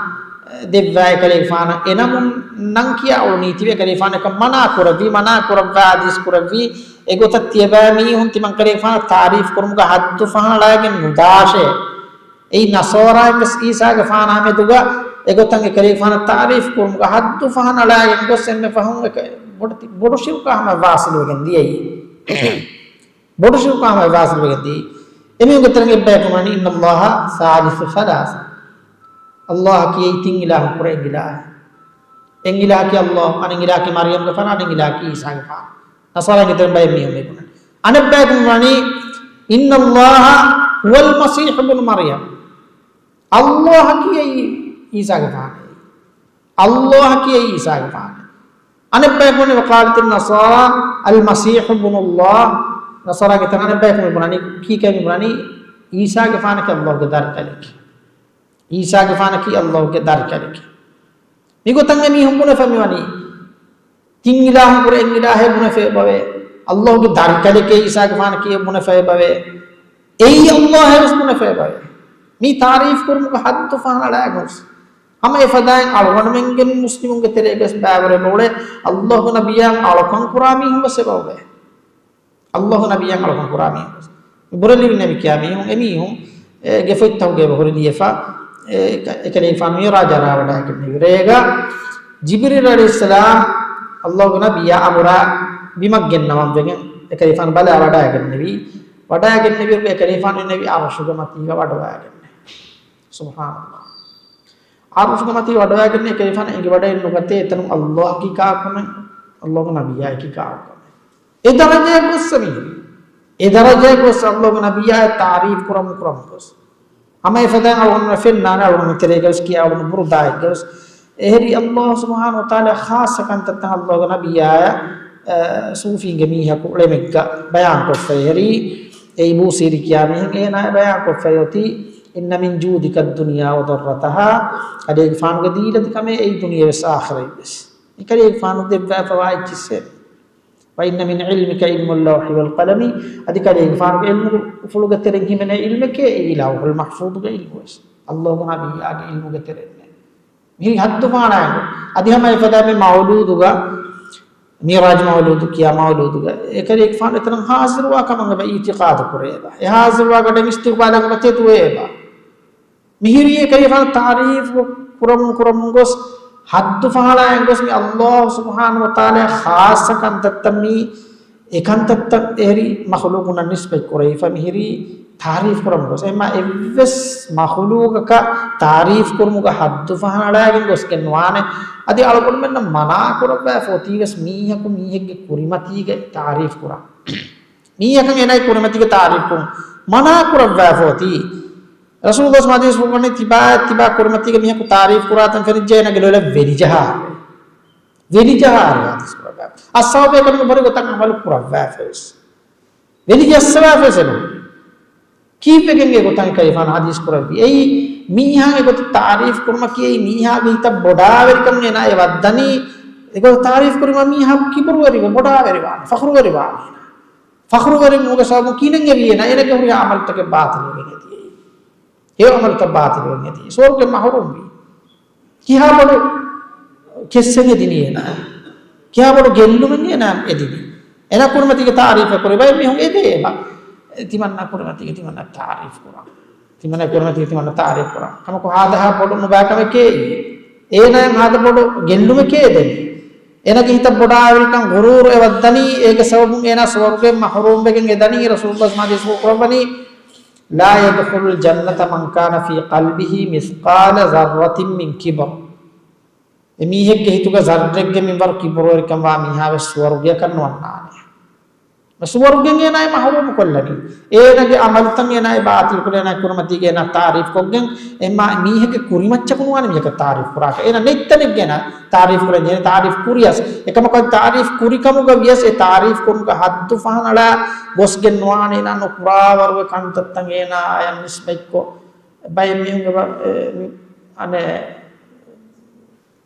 ދެއްވާ، އެކަލޭގެފާނަށް އެ ނަމުން ނަން ކިޔާ އުޅުނީތީވެ، އެކަލޭގެފާނަށް އެކަން މަނާ ކުރެއްވި، މަނާ ކުރައްވާ ޙަދީޘް ކުރެއްވި، އެގޮތަށް ތިޔަބައިމީހުން ތިމަންކަލޭގެފާނަށް ތަޢުރީފް ކުރުމުގަ ޙައްދު ފަހަނަޅާގެން ނުދާށޭ. އެއީ ނަޞާރާއިން ވެސް ޢީސާގެފާނާ މެދުގަ އެގޮތަށް އެކަލޭގެފާނަށް ތަޢުރީފް ކުރުމުގަ ޙައްދު ފަހަނަޅާގެން ގޮސް އެންމެ ފަހުން އެކަ-، ބޮޑު ތި-، ބޮޑު ޝިރުކާ ހަމަ ވާސިލުވެގެން ދިޔައީ. ބޮޑު ޝިރުކާ ހަމަ ވާސިލުވެގެން ދިޔައީ. އެމީހުންގެ ތެރެއިން އެއްބަޔަކު ވަނީ، إن الله ثالث ثلاثة. އައްލާހަކީ އެއީ ތިން އިލާހު ކުރެ އެއް އިލާހެއް. އެއް އިލާހަކީ އައްލާހު، އަނެއް އިލާހަކީ މަރްޔަމްގެފާނު، އަނެއް އިލާހަކީ ޢީސާގެފާނު. ނަޞާރާގެ ތެރެއިން ބައެއް މީހުން މި ބުނަނީ. އަނެއްބަޔަކު ވަނީ، إن الله هو المسيح ابن مريم. އައްލާހަކީ އެއީ ޢީސާގެފާނެއް. އައްލާހަކީ އެއީ ޢީސާގެފާނެއް. އަނެއްބަޔަކު ވަނީ، وقالت النصارى المسيح ابن الله. ނަޞާރާގެ ތެރެއިން އަނެއްބަޔަކު މި ބުނަނީ، ކީކޭ މި ބުނަނީ؟ ޢީސާގެފާނަކީ އައްލާހުގެ ދަރިކަލެކޭ. ޢީސާގެފާނަކީ އައްލާހުގެ ދަރިކަލެކޭ. މިގޮތަށް އެމީހުން ބުނެފަ މިވަނީ. ތިން އިލާހުން ކުރެ އެއް އިލާހެއް ބުނެފައިބަވޭ. އައްލާހުގެ ދަރިކަލެކޭ އީސާގެފާނަކީ ބުނެފައިބަވޭ. އެއީ އައްލާހެވެސް ބުނެފައިބަވޭ. މީ ތާރީފް ކުރުމުގެ ހައްދު ފަހަނަ އަޅާގެން ވެސް. ހަމަ އެފަދައިން އަޅުގަނޑުމެންގެ މުސްލިމުންގެ ތެރޭގަސް ބައިވަރު އެބައުޅޭ، އައްލާހު ނަބިއްޔާ އަޅުކަން ކުރާ މީހުން ވެސް އެބައުޅޭ. އައްލާހު ނަބިއްޔާ އަޅުކަން ކުރާ މީހުން ވެސް. ބުރެލި ނިންމި ކިޔާ މީހުން، އެމީހުން އޭގެ ފޮތްތަކުގައި އެބަ ހުރި ލިޔެފަ، އެ، އެކަ-، އެކަލޭގެފާނު މިޢުރާޖަށް އަރާވަޑައިގެންނެވި ރޭގަ، ޖިބްރީލް ޢަލައިހިއްސަލާމް އައްލާހުގެ ނަބިއްޔާ އަމުރާ ބިމަށް ގެންނަވަން ވެގެން އެކަލޭގެފާނު ބަލާ ވަޑައިގެންނެވި. ވަޑައިގެންނެވިއިރުގަ އެކަލޭގެފާނު އިންނެވި ޢަރުޝުގެ މަތީގަ ވަޑަވައިގެންނެވި. ސުބްޙާނައްލާހް. ޢަރުޝުގެ މަތީ ވަޑަވައިގެން އެކަލޭގެފާނު އެނގިވަޑައެއް ނުގަތޭ އެތަނުން އައްލާހަކީ ކާކުމެއް، އައްލާހުގެ ނަބިއްޔާއަކީ ކާކުމެއް. އެ ދަރަޖައަށް ގޮއްސަ މީހުން. އެ ދަރަޖައަށް ގޮއްސަ އައްލާހުގެ ނަބިއްޔާ ތާރީފް ކުރަމުން ކުރަމުން ގޮސް. ހަމަ އެފަދައިން އަޅުގަނޑު ފެންނާނެ އަޅުގަނޑު ތެރޭގަވެސް ކިޔާ އަޅުގަނޑު ބުރުދާއެއްގަވެސް. އެހެރީ އައްލާހު ސުބްޙާނަހު ވަތަޢާލާ ޚާއްޞަ ކަންތައްތައް އައްލާހުގެ ނަބިއްޔާއަށް، އަ، ޞޫފީންގެ މީހަކު ޅެމެއްގަ ބަޔާންކޮށްފައި. އެހެރީ އެއީ ބޫސީރީ ކިޔާ މީހެއް އޭނާ ބަޔާންކޮށްފައި އޮތީ، إن من جودك الدنيا وضرتها، ކަލޭގެފާނުގެ ދީލަތިކަމޭ އެއީ ދުނިޔެވެސް އާޚިރަތްވެސް. މި ކަލޭގެފާނު ދެއްވާފަވާ އެއްޗިއްސެއް. وإن من علمك علم اللوح والقلم، އަދި ކަލޭގެފާނުގެ އިލްމު ފުޅުގެ ތެރެއިން ހިމެނޭ އިލްމެކޭ އެއީ ލައުޙުލް މަޙްފޫޡުގެ އިލްމުވެސް. އައްލާހުގެ ނަބިއްޔާގެ އިލްމުގެ ތެރެއިންނޭ. މިހިރީ ހައްދު ފަހަނައިގެން. އަދި ހަމަ އެފަދަ މި މައުލޫދުގަ، މިޢުރާޖު މައުލޫދު ކިޔާ މައުލޫދުގަ އެކަލޭގެފާނު އެތަނަށް ހާޒިރުވާ ކަމަށް އެބަ އިޢުތިޤާދު ކުރޭ އެބަ. އެ ހާޒިރުވާ ގަޑިން އިސްތިޤްބާލަށް އެބަ ތެދުވޭ އެބަ. މިހިރީ އެކަލޭގެފާނު ތާރީފް ކުރަމުން ކުރަމުން ގޮސް، ހައްދު ފަހަނައިގެން ގޮސް މި އައްލާހު ސުބްޙާނަހު ވަތަޢާލާ ޚާއްޞަ ކަންތައްތައް މީ އެކަންތައްތައް އެހެރީ މަޚުލޫޤުންނަށް ނިސްބަތް ކުރެވިފަ މިހިރީ ތާރީފް ކުރަމުން ގޮސް. އެހެންމާ އެއްވެސް މަޚުލޫޤަކަށް ތާރީފް ކުރުމުގަ ހައްދު ފަހަނައިގެން ގޮސްގެން ނުވާނެ. އަދި އަޅުގަނޑުމެންނަށް މަނާ ކުރައްވާފަ އޮތީ ވެސް މީހަކު މީހެއްގެ ކުރިމަތީގައި ތާރީފް ކުރަން. މީހަކަށް އޭނާގެ ކުރިމަތީގެ ތާރީފް ކުރުން މަނާ ކުރައްވާފަ އޮތީ. ރަސޫލު ޙަދީޘް ފުރުގަނީ ތިބާ ތިބާ ކުރިމަތީގެ މީހަކު ތާރީފް ކުރާތަން ފެނިއްޖެ އޭނާގެ ލޮލަށް ވެލިޖަހާ. ވެލިޖަހާ ހަދީސް ކުރައްވާ. އައްސަވާބޭ ކަމުގެ ބޮޑު ގޮތަށް ޢަމަލު ކުރައްވާފަވެސް. ވެލި ޖައްސަވާފަވެސް ނުވޭ. ކީއްވެގެން އެ ގޮތަށް ކަލޭގެފާނު ޙަދީސް ކުރެއްވީ؟ އެއީ މީހާ އެ ގޮތަށް ތާރީފް ކުރުމަކީ އެއީ މީހާގެ ހިތަށް ބޮޑާވެރިކަން އޭނާ އެ ވައްދަނީ. އެ ގޮތަށް ތާރީފް ކުރީމާ މީހާ ކިބުރުވެރިވެ ބޮޑާވެރިވާނެ، ފަޚުރުވެރިވާނެ. ފަޚުރުވެރިވުމުގެ ސަބަބުން ކިހިނެއް އެވީ އޭނާ؟ އޭނާގެ ހުރިހާ ޢަމަލުތަކެއް ބާޠިލުވެގެން އެދިޔައީ. ހެޔޮ ޢަމަލުތައް ބާޠިލުވެގެން އެދިޔައީ. ސުވަރުގެ މަޙުރޫމްވީ. ކިހާ ބޮޑު ކެއްސެއް އެދިނީ އޭނާ؟ ކިހާ ބޮޑު ގެއްލުމެއް އޭނާ އެދިނީ؟ އޭނާ ކުރިމަތީގެ ތާރީފެއް ކުރި ބައެއް މީހުން އެދޭ އެބަ. ތިމަންނާ ކުރިމަތީގެ ތިމަންނާ ތާރީފް ކުރާ. ތިމަންނާ ކުރިމަތީގެ ތިމަންނާ ތާރީފް ކުރާ. ކަމަކު ހާދަހާ ބޮޑު ނުބާކަމެކޭ. އޭނާއަށް ހާދަ ބޮޑު ގެއްލުމެކޭ އެދެނީ. އޭނާގެ ހިތަށް ބޮޑާވެރިކަން ޣުރޫރު އެ ވައްދަނީ، އޭގެ ސަބަބުން އޭނާ ސުވަރުގެ މަޙުރޫމްވެގެން އެދަނީ. ރަސޫލުﷲ ޙަދީސް ކުރައްވަނީ، لا يدخل الجنة من كان في قلبه مثقال ذرة من كبر. އެ މީހެއްގެ ހިތުގަ ޒައްރެއްގެ މިންވަރު ކިބުރުވެރިކަން ވާ މީހާވެސް ސުވަރުގެއަކަށް ނުވަންނާނެ. ސުވަރުގެން އޭނާ މަޙްރޫމު ކޮށްލަނީ. އޭނާގެ ޢަމަލުތައް އޭނާ އެބަ ބާޠިލު ކުރޭ، އޭނާ ކުރިމަތީގެ އޭނާ ތާރީފް ކޮށްގެން. އެހެންމާ މީހެއްގެ ކުރިމައްޗަކު ނުވާނެ މީހަކަށް ތާރީފް ކުރާކަށް. އޭނާ ނެތް ތަނެއްގަ އޭނާ ތާރީފް ކުރަން ޖެހޭ، ތާރީފް ކުރިޔަސް. އެކަމަކު ތާރީފް ކުރިކަމުގަ ވިޔަސް އެ ތާރީފް ކުރުމުގެ ހައްދު ފަހަނައަޅާ ގޮސްގެން ނުވާނެ އޭނާ ނުކުރާވަރުގެ ކަންތައްތައް އޭނާއަށް ނިސްބަތްކޮށް. ބައެއް މީހުން އެބަ، އެ، މި، އަނެއް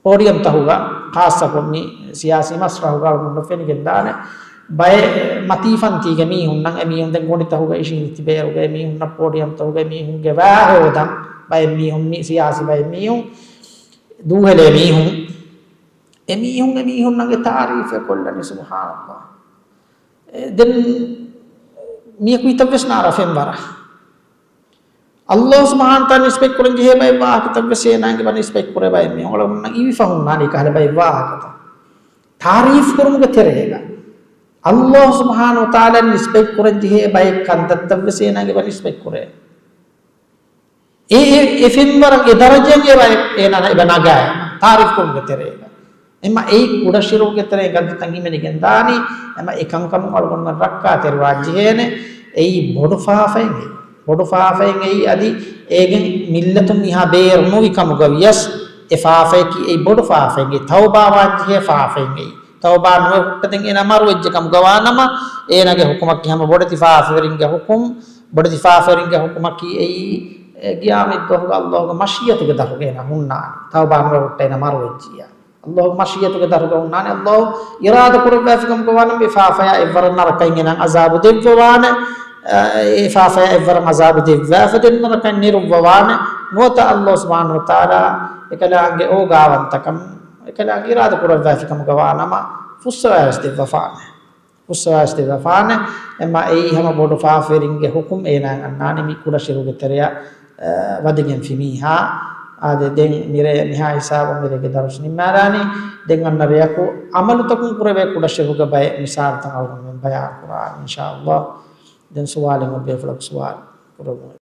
ޕޯޑިއަމްތަހުގަ ޚާއްޞަކޮށް މި ސިޔާސީ މަސްރަހުގަ އަޅުގަނޑު ފެނިގެންދާނެ. ބައެއް މަތީފަންތީގެ މީހުންނަށް އެމީހުން ދެން ގޮނޑިތަހުގަ އިށީން ތިބޭއިރުގަ އެމީހުންނަށް ޕޯޑިއަމްތަހުގަ އެމީހުންގެ ވާހޯދަން ބައެއް މީހުން މި ސިޔާސީ ބައެއް މީހުން ދޫހެލޭ މީހުން އެމީހުން އެމީހުންނަށް އެ ތާރީފެއް ކޮށްލަނީ ސުބްޙާނައްލާހް. އެ ދެން މީހަކު ހިތަށްވެސް ނާރާ ފެންވަރަށް. އައްލާހު ސުބްޙާނަހު ވަތަޢާލާ ނިސްބަތް ކުރަން ޖެހޭ ބައެއް ވާހަކަތައް ވެސް އޭނާގެ ބަ ނިސްބަތް ކުރޭ ބައެއް މީހުން އަޅުގަނޑުމެންނަށް އިވިފަ ހުންނާނީ ކަހަލަ ބައެއް ވާހަކަތައް. ތާރީފް ކުރުމުގެ ތެރޭގަ އައްލާހު ސުބްޙާނަހު ވަތަޢާލާ ނިސްބަތް ކުރަން ޖެހޭ ބައެއް ކަންތައްތައް ވެސް އޭނާގެ ބަ ނިސްބަތް ކުރޭ. އެ، އެ، އެ ފެންވަރަށް އެ ދަރަޖައަށް އެބަ، އެ، އޭނާ އެބަ ނަގާ ތާރީފް ކުރުމުގެ ތެރޭގަ. އެމަ އެއީ ކުޑަ ޝިރުކުގެ ތެރެއިން ކަންތައްތައް ހިމެނިގެން ދާނީ. އެމަ އެކަންކަމުން އަޅުގަނޑުމެން ރައްކާތެރިވާން ޖެހޭނެ. އެއީ ބޮޑު ފާފައެއް އެއީ. ބޮޑު ފާފައެއް އެއީ އަދި އޭގެން މިއްލަތުން މިހާ ބޭރު ނުވި ކަމުގަ ވިޔަސް އެ ފާފަޔަކީ އެއީ ބޮޑު ފާފައެއް އެއީ. ތައުބާވާން ޖެހޭ ފާފައެއް އެއީ. ތައުބާ ނުވެ ހުއްޓަދެން އޭނާ މަރުވެއްޖެ ކަމުގަ ވާނަމަ އޭނާގެ ޙުކުމަކީ ހަމަ ބޮޑެތި ފާފަވެރިންގެ ޙުކުމް. ބޮޑެތި ފާފަވެރިންގެ ޙުކުމަކީ އެއީ، އެ، ޤިޔާމަތްދުވަހުގަ އައްލާހުގެ މަޝީއަތުގެ ދަށުގަ އޭނާ ހުންނާނެ. ތައުބާ ނުވެ ހުއްޓަ އޭނާ މަރުވެއްޖިއްޔާ. ﷲ މަޝީއަތުގެ ދަށުގަ ހުންނާނެ. ﷲ އިރާދަ ކުރައްވާފިކަމުގަ ވާނަމަ، އެ ފާފަޔާ އެއްވަރަށް ނަރަކައިން އެނަން އަޒާބު ދެއްވަވާނެ. އެ ފާފަޔާ އެއްވަރަށް އަޒާބު ދެއްވާފަ ދެން ނަރަކައިން ނެރުއްވަވާނެ. ނުވަތަ ﷲ ސުބްޙާނަހޫ ވަތަޢާލާ އެކަލާނގެ އޯގާވަންތަކަން، އެކަލާނގެ އިރާދަ ކުރައްވާފިކަމުގަ ވާނަމަ، ފުއްސަވައިވެސް ދެއްވަފާނެ. ފުއްސަވައިސް ދެއްވަފާނެ. އެމަ އެއީ ހަމަ ބޮޑު ފާފަވެރިންގެ ޙުކުމް. އޭނާއަށް އަންނާނީ މި ކުޑަށިރުގެ ތެރެއަށް، އަ، ވަދެގެންފި މީހާ. އާދެ، ދެން މިރޭ މިހާ ހިސާބަށް މިރޭގެ ދަރުސް ނިންމާލާނީ. ދެން އަންނަ ރެޔަކު ޢަމަލުތަކުން ކުރެވޭ ކުޑަށިރުގެ ބައެއް މިސާލުތައް އަޅުގަނޑުމެން ބަޔާން ކުރާނީ، އިންޝާﷲ. ދެން ސުވާލެއް އޮތް ބޭފުޅަކު ސުވާލު ކުރަމުން.